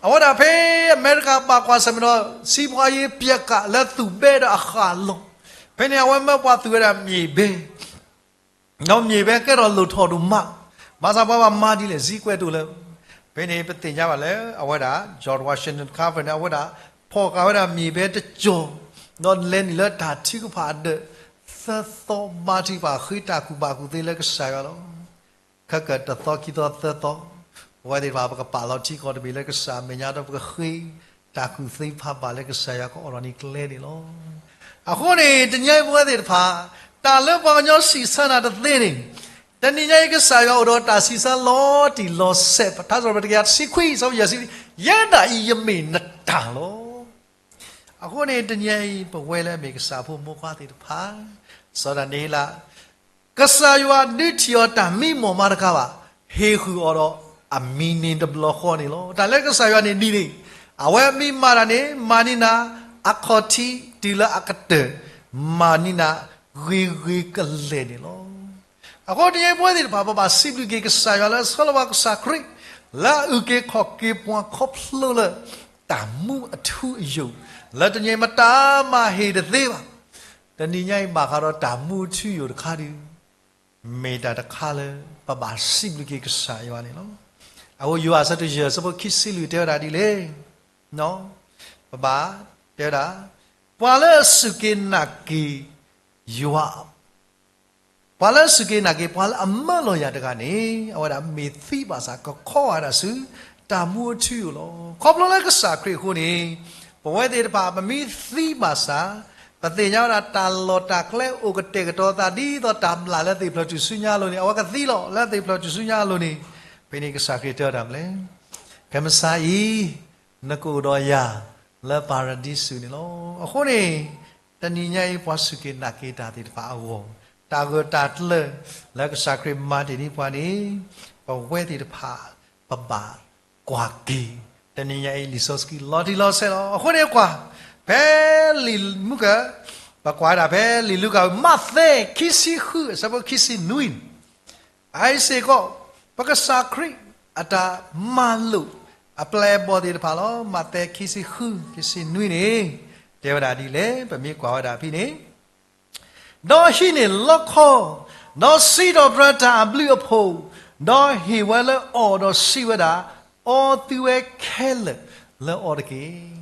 အဝဲဒၣ်ဖဲအမဲရကၤဘၣ်ကွၢ်ဆၢၣ်မဲာ်ဒီး စံးပှၤယံၤပျဲးကးလၢသူၣ်ဘဲဒီးအဃၣ်လီၤ. ဖဲန့ၣ် အဝဲမၢပှၤသူၣ်ဝဲဒၣ်မ့ၢ်ဘဲ ဒီးမ့ၢ်ဘဲကဲထီၣ်လိၣ်ထီၣ်ဒိၣ်မး, ဘၣ်ဆၣ်ပှၤဘၣ်မၤဒ်လဲၣ် စံးကွဲးတအိၣ်လၢၤ. ဖဲန့ၣ် ပသ့ၣ်ညါဘၣ်လၢ အဝဲဒၣ် George Washington Carver န့ၣ် အဝဲဒၣ် ဖီၣ်ဃာ်ဝဲဒၣ်မ့ၢ်ဘဲတကၠီၤ, ဒီးလဲၤနုာ်လၢတၢ်ထုကဖၣ်အဒၢး သၢသီ မၤထံကဖၣ်ဃ့တၢ်ကူၣ်ဘၣ်ကူၣ်သ့လၢကစၢ်ယွၤလီၤ. ခဲကတသီ ခံသီ သၢသီ, ပဝဲသ့ၣ်တဖၣ် ပကပာ်လီၤထံကီၢ်တဘ့ၣ်လၢကစၢ်အမဲာ်ညါ ဒီးပကဃ့တၢ်ကူၣ်သ့ဖးဘၣ်လၢကစၢ်ယွၤကအိးထီၣ်န့ၢ်ကျဲန့ၣ်လီၤ. အဃိန့ၣ် တနံၤညါအံၤပဝဲသ့ၣ်တဖၣ် တၢ်လၢပှၤကညီစံးဆၢနၤတသ့န့ၣ်, တနံၤညါအံၤကစၢ်ယွၤအိၣ်ဒီးတၢ်စံးဆၢလီၤတံၢ်လီၤဆဲး, ထါစံးပတြၢၤတကယၤတဆံခွံ အဆၢဖိယဲၢ်ဆံ, ယဲဒၣ်အံၤယမ့ၢ်နတၢ်လီၤ. အဃိန့ၣ် တနံၤညါအံၤ ပဝဲလၢအမ့ၢ်ကစၢ်ဖိမိၢ်ပှၢ်သ့ၣ်တဖၣ်, စီၤဒၤနံးယ့လး ကစၢ်ယွၤဒုးထံၣ်အီၤတၢ်မံမီၢ်မးတခါဘၣ်, ဟ့ၣ်ဃုာ်အီၤဒီးအမံၤန့ၣ်တဘျီဃီန့ၣ်လီၤ. တၢ်လၢကစၢ်ယွၤန့ၣ်ဒ်န့ၣ်, အဝဲမ့ၢ်မၤတၢ်န့ၣ် မၤန့ၢ်နၤအခီၣ်ထံးတုၤလၢအကတၢၢ်, မၤန့ၢ်နၤဂ့ၤဂ့ၤကလဲာ်န့ၣ်လီၤ. အဃိတနံၤညါအံၤပဝဲသ့ၣ်တဖၣ် ပဘၣ်စံးဘျုးက့ၤကစၢ်ယွၤလၢအဆှၢလီၤပှၤကစၢ်ခရံာ် လၢအအုၣ်က့ၤခီၣ်က့ၤပှၤခီဖျိလၢ တၢ်မူအထူအယိာ်, လၢတနံၤညါအံၤမတၤမၤဟ့ၣ်တသ့ဘၣ်. တနံၤညါအံၤဘၣ်ဃးဒီးတၢ်မူအထူအယိာ်တခါဒီး မ့ၢ်တၢ်တခါလၢ ပဘၣ်စံးဘျုးက့ၤကစၢ်ယွၤန့ၣ်လီၤ. အဃိယိၤဟၣ်အဆၢဒိၣ်ယဲၢ် အဆၢဖိခံဆံလွံၢ်တဲဝဲဒၣ်ဒ်လဲၣ်, ပဘၣ်တဲဝဲဒၣ်, ပှၤလၢအစူၢ်က့ၤနာ်က့ၤယွၤ ပှၤလၢအစူၢ်က့ၤနာ်က့ၤ ပှၤလၢအမၢလီၤယၤတဂၤန့ၣ် အဝဲဒၣ်မ့ၢ်သံဘၣ်ဆၣ် ကခီဂာ်ဒၣ်ဆူတၢ်မူအထူအယိာ်လီၤ. ခီဖျိလၢကစၢ်ခရံာ်အဃိန့ၣ်, ပဝဲသ့ၣ်တဖၣ် ပမ့ၢ်သံဘၣ်ဆၣ်, ပသ့ၣ်ညါဝဲဒၣ်တၢ်လီၢ်တၢ်ကျဲအိၣ်ကတဲာ်ကတီၤသး ဒ်သိးတၢ်မျၢ်လၢသ့ၣ်ဖျၢၣ်ထူၣ်စုညါအလိၤန့ၣ် အဝဲကသံလီၤ. လၢသ့ၣ်ဖျၢၣ်ထူၣ်စုညါအလိၤန့ၣ်, ဖဲန့ၣ်ကစၢ်ခရံာ်တဲဝဲဒၣ်မနုၤလဲၣ်, ခဲမုၢ်ဆါအံၤ နကအိၣ်ဒီးယၤလၢပၤရဒံစူၤန့ၣ်လီၤ. အဃိန့ၣ်, တနံၤညါအံၤ ပှၤစူၢ်က့ၤနာ်က့ၤတၢ်သ့ၣ်တဖၣ်အဂီၢ်, တၢ်ဂၢၢ်တၢ်ကျၢၤလၢကစၢ်ခရံာ်မၤတ့ၢ်ဒ်ပှၤန့ၣ်, ပဝဲသ့ၣ်တဖၣ် ပဘၣ်ကွၢ်က့ၤ, တနံၤညါအံၤ လံာ်စီဆှံလီၤတံၢ်လီၤဆဲးလီၤ. အဃိန့ၣ်ကွၢ်, ဖဲလံာ်မုၢ်ကၢ, ပကွၢ်ဝဲဒၣ်ဖဲလံာ်လူၤကၣ် မးသဲ ခံဆံဃု အဆၢဖိခံဆံနွံန့ၣ်, အအံၤစ့ၢ်ကီး ပကစၢ်ခရံာ်အတၢ်မၤလိာ်အပျဲၢ်အဘီၣ်သ့ၣ်တဖၣ်လီၤ. မးသဲ ခံဆံဃု ခံဆံနွံန့ၣ် တဲဝဲဒၣ်ဒ်လဲၣ်, ပမ့ၢ်ကွၢ်ဝဲဒၣ်ဖဲန့ၣ်, ဒီးဟံးန့ၢ်လီခီ, ဒီးစံးထီၣ်ပတြၢၤတၢ်အဘျုးအဖှိၣ်, ဒီးဟ့ၣ်ဝဲလၢအီၣ်ဒီးစံးဝဲဒၣ်, အီသုဝဲခဲလၢာ်လၢအီၤတက့ၢ်.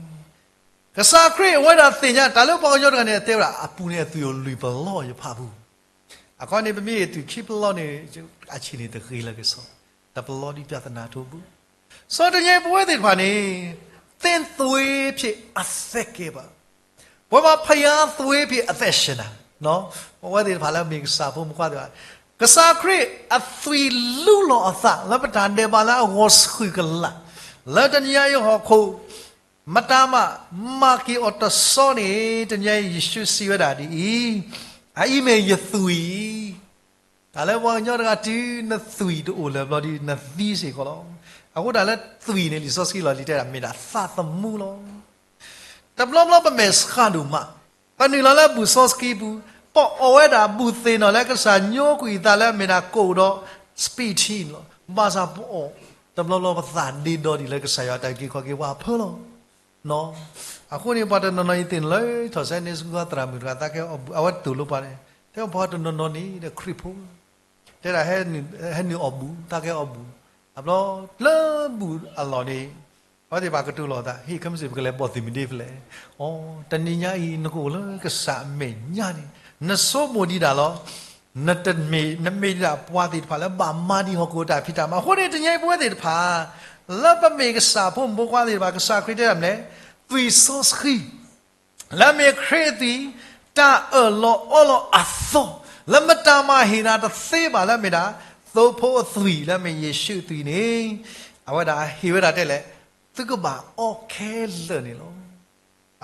ကစၢ်ခရံာ်အဝဲဒၣ်သ့ၣ်ညါ တၢ်လၢပှၤကညီတဂၤန့ၣ် အတဲဝဲဒၣ် အပူၤန့ၣ်အသွံၣ်အိၣ်လွံၢ်ပလီၢ်ယဖးပူၤ, အခီန့ၣ် ပမ့ၢ်အသွံၣ်ခံပလီၢ်န့ၣ် အဆံးန့ၣ်တဂ့ၤလၢကစီ, တပလီၢ်ဒ်ပြဿနာထိဘူး, စီၤတနံၤညါအံၤပဝဲသ့ၣ်တဖၣ်န့ၣ် သ့သွေးဖြစ်အသက်ကယ်ပါ, ပဝဲဘၣ်ဖယၤသွေးဖြစ်အသက်ရှင်တာ, ပဝဲသ့ၣ်တဖၣ်လၢမ့ၢ်ကစၢ်ဖိမုၣ်ဖိခွါသ့ၣ်တဖၣ်, ကစၢ်ခရံာ်အသွံၣ်လူလီၤအသးလၢပတၢ်ဒဲးဘးလၢအဂီၢ်ဆူၣ်ကလာ်, လၢတနံၤညါအံၤဟီၣ်ခိၣ် မတၤမးမၤက့ၤအီၤတစီန့ၣ်, တနံၤညါအံၤယ့ၣ်ၡူးစံးဝဲဒၣ်ဒ်အံၤ, အအံၤမ့ၢ်ယသွံၣ် တၢ်လၢပှၤကညီတဂၤတုၤနသွံၣ်တအိၣ်လၢၤဘျီဒီး နသံစ့ၢ်ကီးလီၤ. အဃိတၢ်လၢသွံၣ်န့ၣ် လံာ်စီဆှံလီၢ်လံၤတဲဒၣ် မ့ၢ်ဒၣ်သးသမူလီၤ. တဘျီဘျီပမဲာ်ဆှးဒိၣ်မး, ပနုာ်လီၤလၢဘူၣ်စီဆှံပူၤ, ပအီၣ်ဝဲဒၣ်ဘူၣ်သ့ၣ်နီၣ်လၢကစၢ်ညိကွံာ်အသးလၢအမ့ၢ်ဒၣ်ကိၣ်ဒီး speed န့ၣ်လီၤ. ဘၣ်ဆၣ်ပအီၣ် တဘျီဘျီပသးဒ့ဒီဒံးလၢကစၢ်ယွၤအတၢ်အုၣ်က့ၤခီၣ်က့ၤပှၤအဖၢလီၤ. အဃိန့ၣ် ပှၤတနီၤနီၤအံၤသ့ၣ်နီၣ်လၢ ထီၣ်စဲန့ၣ်ဆူဃီသရၣ်မုၣ်တဂၤ သးကဲအီၣ်ဘူး အဝဲတူၢ်လိာ်ပှၤန့ၣ် တဲပှၤတနီၤနီၤန့ၣ်ဒီးခရံာ်ဖိ တဲဒၣ် ဟဲနုာ်အီၣ်ဘူး သးကဲအီၣ်ဘူး အဘျီလၢဘူးအလီၢ်န့ၣ် အဝဲသ့ၣ်ဘၣ်ကတိၤလီၤသး ဟ့ၣ်ခဲမုၢ်ဆ့ၣ် ပကလဲၤပိာ်သုးမုၢ်ဒ့ဖဲလဲၣ်. အိ တနံၤညါအံၤ နကအိၣ်လၢကစၢ်အမဲာ်ညါန့ၣ် နဆိကမိၣ်ဒံးဒၣ်လီၤ. နတမ့ၢ် နမ့ၢ်ဒၣ်ပှၤသ့ၣ်တဖၣ်လၢဘၣ်မၤဒံးဟီၣ်ခိၣ်အတၢ်ဖံးတၢ်မၤ အဃိန့ၣ် တနံၤညါအံၤပဝဲသ့ၣ်တဖၣ် လၢပမ့ၢ်ကစၢ်ဖိမုၣ်ဖိခွါသ့ၣ်တဖၣ် ကစၢ်ခရံာ်တဲဒၣ်မနုၤလဲၣ် သွံၣ်စီဆှံ လၢအမ့ၢ်ခရံာ်အသွံၣ် တၢ်အၢၣ်လီၤအီလီၤအသီ လၢမတၤမၤဟ့ၣ်နၤတသ့ဘၣ်လၢအမ့ၢ်ဒၣ် သိဖိအသွံၣ်လၢအမ့ၢ်ယ့ၣ်ၡူးအသွံၣ်န့ၣ် အဝဲဒၣ်ဟ့ၣ်ဝဲဒၣ်တဲလဲၣ် သုကဘၣ်အီခဲလၢာ်န့ၣ်လီၤ.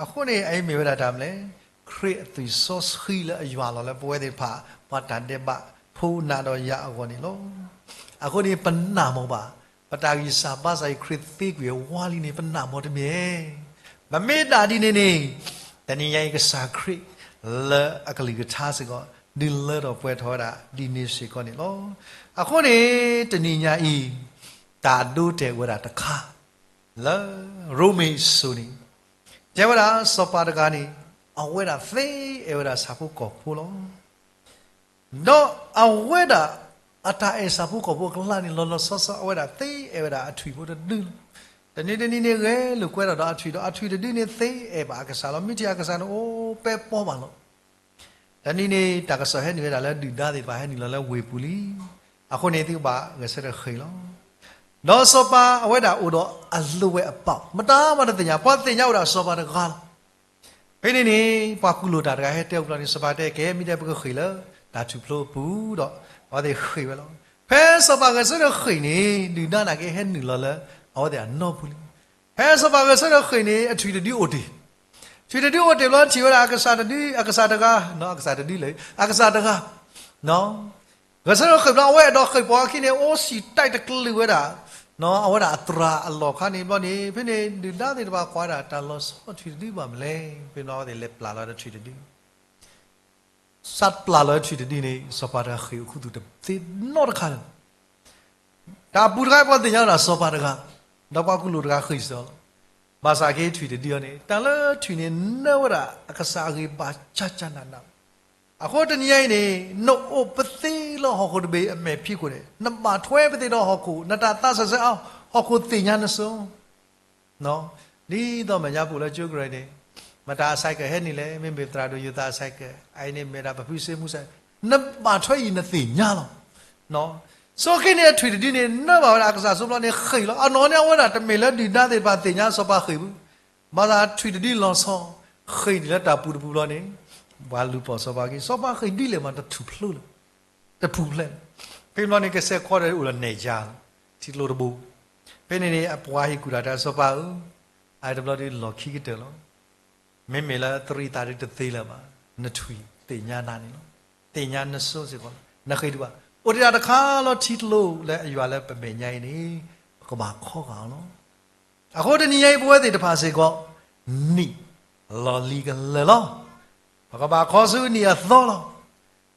အဃိန့ၣ် အအံၤမ့ၢ်ဝဲဒၣ်တၢ်မနုၤလဲၣ် ခရံာ်အသွံၣ်စီဆှံလၢအယွၤလီၤလၢပဝဲသ့ၣ်တဖၣ် ပှၤတၢ်ဒဲးဘးဖိနၤဒီးယၤအဂီၢ်န့ၣ်လီၤ. အဃိန့ၣ် ပနၢ်မီၢ်ဘၣ် ပတၢ်ဂံၢ်စၢ်ဘါစၢ်အံၤ ခရံာ်သ့ကွံာ်ဝါလံန့ၣ် ပနၢ်မီၢ်တမ့ၢ် ပမ့ၢ်ဒၣ်ဒ်န့ၣ်န့ၣ် တနံၤညါအံၤကစၢ်ခရံာ် လၢအကလုၢ်ကထါစ့ၢ်ကီး ဒုးလၢထီၣ်ပှဲၤထီၣ်ဝဲဒၣ်ဒ်န့ၣ်စ့ၢ်ကီးန့ၣ်လီၤ. အဃိန့ၣ် တနံၤညါအံၤ တၢ်ဒိတဲာ်ဝဲဒၣ်တခါ လၢရိမ့ၤစိၤန့ၣ် တဲဝဲဒၣ်စီၤပၤတဂၤန့ၣ် အဝဲဒၣ်သ့အဲၣ်ဝဲဒၣ်ဆၣ်ဖိကီၢ်ဖိလီၤ. ဒီးအဝဲဒၣ်အတၢ်အဲၣ်ဆၣ်ဖိကီၢ်ဖိအကျါန့ၣ် လီၤလီၤဆီဆီ အဝဲဒၣ်သ့အဲၣ်ဝဲဒၣ်အထွံၣ်ဖိတဒုလီၤ. တနံၤတနံၤန့ၣ်ဂဲၤလိာ်ကွဲထီၣ်ဒီးအထွံၣ်ဒီးအထွံၣ်တဒုန့ၣ်သ့အဲၣ်ဘၣ်အကစၢ်လီၤ. မ့ၢ်ထံၣ်အကစၢ်န့ၣ်အိၣ်ပဲပီဘၣ်လီၤ. တနံၤန့ၣ် တၢ်ကစီၣ်ဟဲနုာ်ဝဲဒၣ်လၢဒုၣ်ဒါသ့ၣ်တဖၣ်ဟဲနုာ်လီၤလၢဝ့ၢ်ပူၤလံ. အဃိန့ၣ် သုကဘၣ်ဂဲၤဆၢထၢၣ်ဃ့ၢ်လီၤ. ဒီးစီၤပၤအဝဲဒၣ်အိၣ်ဒီးအလိၤဝဲအပၢ် မတၤမၤတသ့ၣ်ညါ ပှၤသ့ၣ်ညါအိၣ်ဒၣ်စီၤပၤတဂၤလီၤ. ဖဲန့ၣ်န့ၣ် ပှၤကူၣ်လိာ်တၢ်တဂၤဟဲတဲအီၤဘျီန့ၣ် စီၤပၤတဲကဲ မ့ၢ်တဲပကဃ့ၢ်လၢတၢ်ထူၣ်ဖျိအပူၤဒီး အဝဲသ့ၣ်ဃ့ၢ်ဝဲလီၤ. ဖဲစီၤပၤဂဲၤဆၢထၢၣ်ဃ့ၢ်န့ၣ် ဒုၣ်ဒါနာ်က့ဟဲနုာ်လီၤလၢ အဝဲသ့ၣ်အနီၢ်ပူၤလံ. ဖဲစီၤပၤဂဲၤဆၢထၢၣ်ဃ့ၢ်န့ၣ် အထွံၣ်တဒုအိၣ်တ့ၢ် ထွံၣ်တဒုအိၣ်တ့ၢ်ဘျီထံၣ်ဝဲဒၣ်အကစၢ်တဒု အကစၢ်တဂၤ အကစၢ်တဒုလၢ အကစၢ်တဂၤ ဂဲၤဆၢထၢၣ်ဃ့ၢ်ဘျီ အဝဲအဲၣ်ဒိးဃ့ၢ်ပှၤအခံန့ၣ် အိၣ်စံၣ်တဲၣ်တကလုာ်ဝဲဒၣ် အဝဲဒၣ်အသရၣ်အလီၢ်ခါန့ၣ်ဘျီန့ၣ် ဖဲန့ၣ် ဒုၣ်ဒါသ့ၣ်တဖၣ်ကွၢ်ဝဲဒၣ်တၢ်လီၤဆီထွံၣ်တဒုဘၣ်မနုၤလဲၣ် ဖဲန့ၣ်အဝဲသ့ၣ်လဲၤပျၢ်လီၤဒီးထွံၣ်တဒု စးပျၢ်လီၤထွံၣ်တဒုန့ၣ် စီၤပၤတဂၤဃ့ၢ်အိၣ်ခူသူၣ်တသ့နီတခါလၢၤ တၢ်ပူၤတခါအံၤပှၤသ့ၣ်ညါဝဲဒၣ်စီၤပၤတဂၤ ဒီးပှၤကူၣ်လိာ်တဂၤဃ့ၢ်စ့ၢ်ကီးလီၤ. ဘၣ်ဆၣ်က့ထွံၣ်တဒုအံၤန့ၣ် တၢ်လၢထွံၣ်န့ၣ် နၢဝဲဒၣ်အကစၢ်အဂ့ၢ်ဘၣ်ကၢ်ကၢ်နးနးလီၤ. အဃိတနံၤညါအံၤန့ၣ် နအိၣ်ပသ့လၢဟီၣ်ခိၣ်တဘ့ၣ်အမဲာ်ဖံးခိၣ်န့ၣ် နဘၣ်ထွဲပသ့ဒီးဟီၣ်ခိၣ် နတၢ်သးစၢၢ်ဆၢအါ ဟီၣ်ခိၣ်သ့ၣ်ညါနစိၤ ဒ်သိးမဲာ်ညါပူၤလၢကၠိကရၢၢ်န့ၣ် မတၤအ cycle ဟဲနုာ်လဲၣ် မ့မ့ၢ်သရၣ်ဒိၣ်ယိၤသးအ cycle အအံၤန့ၣ်မ့ၢ်ဒၣ်ပဖုစ့မူစဲ နဘၣ်ထွဲအံၤနသ့ၣ်ညါလီၤ. ဆိက့န့ၣ်အထွံၣ်တဒုန့ၣ် နၢဘၣ်ဝဲဒၣ်အကစၢ်စိဘျီန့ၣ် ဃ့ၢ်လီၤ. အနီၢ်န့ၣ်အဝဲဒၣ်တမ့ၢ်လၢဒုၣ်ဒါသ့ၣ်တဖၣ်သ့ၣ်ညါစီၤပၤဃ့ၢ်ဘူး ဘၣ်ဆၣ်ထွံၣ်တဒုလီၤဆီ ဃ့ၢ်နုာ်လၢတၢ်ပူၤတပူၤဘျီန့ၣ် ပှၤလူၤပိာ်စီၤပၤက့ စီၤပၤဃ့ၢ်ဒ်လဲၣ်မး တထူၣ်ဖျဲးလၢၤ တထူၣ်ဖျဲးလၢၤ. ဖဲဘျီန့ၣ် ကစဲးခီဒီးအိၣ်ဒီးနဲၣ်ယါလီၤ ထံကျိတဘိ ဖဲန့ၣ်န့ၣ် အပှၤဟ့ၣ်ကူၣ်တၢ်တဲစီၤပၤဧၢ အတဘျီဒုးလီၢ်ခံကတၢၢ်လီၤ. မ့မ့ၢ်လၢသရံးသးဒုးတသ့လၢၤဘၣ် နထွံၣ်သ့ၣ်ညါနၤန့ၣ်လီၤ. သ့ၣ်ညါနစိစ့ၢ်ကီးလီၤ. နဃ့ၢ်ဒုးဘၣ် အိၣ်တ့ၢ်တၢ်တခါလီၤထံကျိလၢအယွၤလၢပမဲာ်ညါအံၤန့ၣ် ပကဘၣ်ခီဂာ်အီၤလီၤ. အဃိတနံၤညါအံၤပဝဲသ့ၣ်တဖၣ်စ့ၢ်ကီး နံၣ်လီၤလံၤကလၢာ်လီၤ. ပကဘၣ်ခီဆူနံၣ်အသီလီၤ.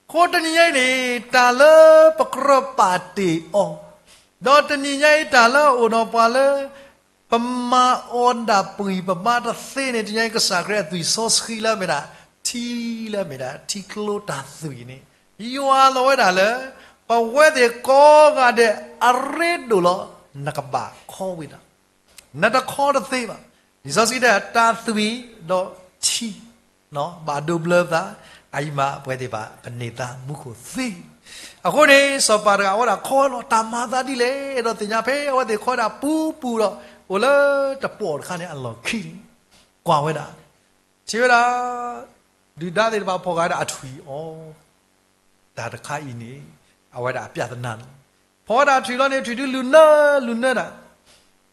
အဃိတနံၤညါအံၤန့ၣ် တၢ်လၢပကြၢးပာ်တ့ၢ်အီၤ, ဒီးတနံၤညါအံၤတၢ်လၢအအိၣ်ဒီးပှၤလၢ ပမၤအီၤဒၣ်ပှံၢ်ပမါတသ့န့ၣ် တနံၤညါအံၤကစၢ်ခရံာ်အသွံၣ်စီဆှံလၢအမ့ၢ်ဒၣ် ထံလၢအမ့ၢ်ဒၣ်ထံကျိတၢ်သွံၣ်န့ၣ် ယွၤလီၤဝဲဒၣ်လၢ ပဝဲသ့ၣ်ကိးဂၤဒဲးအရ့ဒိၣ်လီၤ. နကဘၣ်ခီဝဲဒၣ် နတခီတသ့ဘၣ်. လံာ်စီဆှံတဲ တၢ်သွံၣ်ဒီးထံ ဘၣ်ဒိဘျၢပသး, အအံၤမးပဝဲသ့ၣ်တဖၣ် ပန့ၢ်သါမူခိၣ်သ့. အဃိန့ၣ် စီၤပၤတဂၤအဝဲဒၣ်ခီလီၤ တၢ်မၤသးဒ်လဲၣ် အဲၣ်ဒိးသ့ၣ်ညါ ဖဲအဝဲသ့ၣ်ခီဒၣ်ပူၤပူၤဒီး အိၣ်လၢတပီၢ်တခါန့ၣ်အလီၢ်ခံန့ၣ် ကွၢ်ဝဲဒၣ် ထံၣ်ဝဲဒၣ် ဒုၣ်ဒါသ့ၣ်တဖၣ်ဖီၣ်ဃာ်ဝဲဒၣ်အထွံၣ်အီၤ တၢ်တခါအံၤန့ၣ် အဝဲဒၣ်အပြဿနာလီၤ. ဖီၣ်ဝဲဒၣ်ထွံၣ်လီၤန့ၣ် ထွံၣ်ဒုးလူၤနၢ လူၤနၢဒၣ်,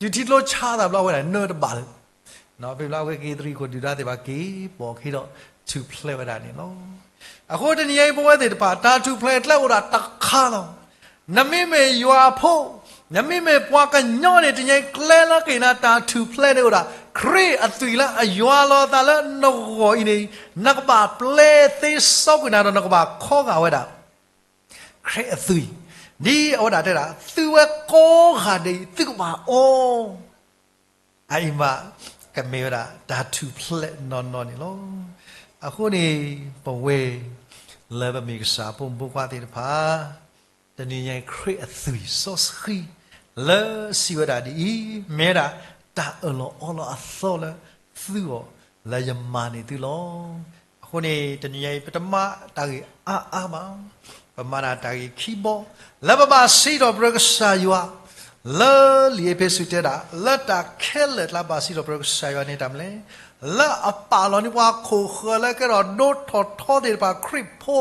တုၤထံကျိဆါသးဘျီ အဝဲဒၣ်နၢတဘၣ်လၢၤ. ဖဲဘျီအဝဲက့ၤသရံးခိၣ် ဒုၣ်ဒါသ့ၣ်တဖၣ်က့ၤပိာ်က့ၤဒီး ထူၣ်ဖျဲးဝဲဒၣ်န့ၣ်လီၤ. အဃိတနံၤညါအံၤ ပဝဲသ့ၣ်တဖၣ် တၢ်ထူၣ်ဖျဲးကျဲအိၣ်ဒၣ်တခါလီၤ. နမ့မ့ၢ်ယွၤအဖိ, နမ့မ့ၢ်ပှၤကညီန့ၣ် တနံၤညါအံၤကျဲလၢကဟ့ၣ်နၤတၢ်ထူၣ်ဖျဲးန့ၣ်အိၣ်ဒၣ် ခရံာ်အသွံၣ်လၢအယွၤလီၤအသးလၢနဂီၢ်အံၤန့ၣ် နကဘၣ်ပျဲသ့စီကွံာ်နၤဒီး နကဘၣ်ခီဂာ်ဝဲဒၣ် ခရံာ်အသွံၣ် ဒ်အဝဲဒၣ်တဲဒၣ် သုဝဲကိးဂၤဒဲးအံၤ သုကဘၣ်အီ အအံၤမး ကမ့ၢ်ဝဲဒၣ်တၢ်ထူၣ်ဖျဲးနီၢ်နီၢ်န့ၣ်လီၤ. အဃိန့ၣ် ပဝဲ လၢပမ့ၢ်ကစၢ်ဖိမုၣ်ဖိခွါသ့ၣ်တဖၣ် တနံၤညါအံၤ ခရံာ်အသွံၣ်စီဆှံ လၢစံးဝဲဒၣ်ဒ်အံၤ, မ့ၢ်ဝဲဒၣ်တၢ်အၢၣ်လီၤအီလီၤအသီလၢသုဂီၢ် လၢယမၤန့ၢ်သုလီၤ. အဃိန့ၣ် တနံၤညါအံၤ ပတမၤတၢ်ဂ့ၢ်အါအါဘၣ်, ပမၤဒၣ်တၢ်ဂ့ၢ်ခံဘီ လၢပဘၣ်စံးထီၣ်ပတြၢၤကစၢ်ယွၤ လၢလံာ်အ့းဖ့းစူးတဲဒၣ် လၢတၢ်ခဲလၢာ်ကျါဘၣ်စံးထီၣ်ပတြၢၤကစၢ်ယွၤန့ၣ်တၢ်မနုၤလဲၣ်, လၢအပာ်လီၤန့ၢ်ပှၤခိၣ်ဃၢၤလၢကဲထီၣ်ဒိထီၣ်ထီသ့ၣ်တဖၣ် ခရံာ်ဖိ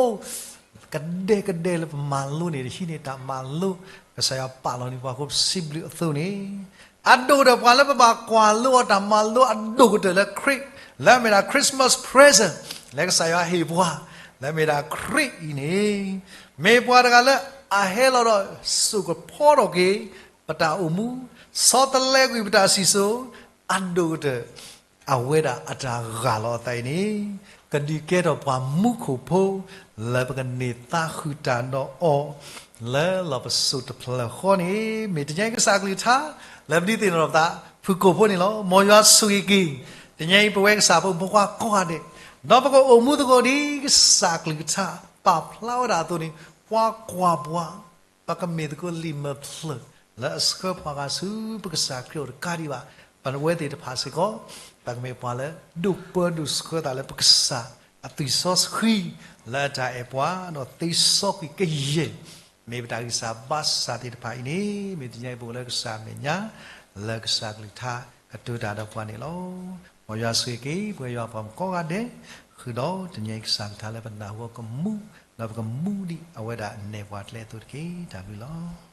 ကဒဲကဒဲလၢပမၤလိန့ၣ် တဟံးန့ၢ်တၢ်မၤလိ ကစၢ်ယွၤပာ်လီၤန့ၢ်ပှၤဃိပစံးဘျုးအသိးန့ၣ်, အဒိၣ်ကတၢၢ်ပှၤလၢပဘၣ်ကွၢ်လိအီၤတၢ်မၤလိအဒိၣ်ကတၢၢ်လၢခရံာ် လၢအမ့ၢ်ဒၣ် Christmas present လၢကစၢ်ယွၤဟ့ၣ်ပှၤ လၢအမ့ၢ်ဒၣ်ခရံာ်အံၤန့ၣ် မ့ၢ်ပှၤတဂၤလၢအဟဲလီၤဒီးစိာ်ကဖီထီၣ်က့ၤ ပတၢ်အိၣ်မူ, ဆီတလဲကွံာ်ပတၢ်စံၣ်စိၤ, အဒိၣ်ကတၢၢ် အဝဲဒၣ်အတၢ်ဂၢ်လီၤအသးအံၤန့ၣ် ကဒုးကဲထီၣ်ပှၤမူခိၣ်ဖိ လၢပကန့ၢ်သါဃုာ်တၢ်ဒီးအီၤ လၢလီၢ်ပစိာ်တဖျၢၣ်ဃီန့ၣ် မ့ၢ်တနံၤညါအံၤကစၢ်ကလုၢ်ကထါ လၢပဒုးသ့ၣ်နီၣ်ထီၣ်ပသး ဖုၣ်ကိာ်ဖိန့ၣ်လီၤ. မ်ယွၤဆိၣ်ဂ့ၤက့ၤ တနံၤညါအံၤ ပဝဲကစၢ်ဖိမုၣ်ဖိခွါကိးဂၤဒဲး, ဒီးပကအိၣ်မူသကိးဒ်ကစၢ်ကလုၢ်ကထါ ပာ်ဖျါဝဲဒၣ်အသိးန့ၣ် ပှၤကွၢ်ပှၤ ပကမ့ၢ်သကိးလံာ်မဲာ်ဖျၢၣ် လၢအဆှၢပှၤဂၤဆူပကစၢ်ခရံာ်အအိၣ်တကးဒံးဘၣ်, ပဝဲသ့ၣ်တဖၣ်စ့ၢ်ကီး ပကမ့ၢ်ပှၤလၢဒိၣ်ပၢဒိၣ်ဆှၢသးလၢပကစၢ်အသွံၣ်စီဆှံ လၢအတၢ်အဲၣ်ပှၤ ဒီးသ့စီကွံာ်ကယဲၢ် မ့ၢ်ပတၢ်ဂံၢ်စၢ်ဘါစၢ်သ့ၣ်တဖၣ်အံၤန့ၣ် မ့ၢ်တနံၤညါအံၤပအိၣ်လၢကစၢ်အမဲာ်ညါ လၢကစၢ်ကလုၢ်ကထါကတိၤတၢ်ဒီးပှၤန့ၣ်လီၤ. မ်ယွၤဆိၣ်ဂ့ၤက့ၤ ပဝဲယွၤပှၤကိးဂၤဒဲး, ဃုာ်ဒီးတနံၤညါအံၤကစၢ်ကလုၢ်ကထါလၢပနၢ်ဟူအီၤကမူ, ဒီးပကမူဒံးအဝဲဒၣ်နဲၣ်ပှၤကျဲအသိးတက့ၢ်. တၢ်ဘျုးလီၤ.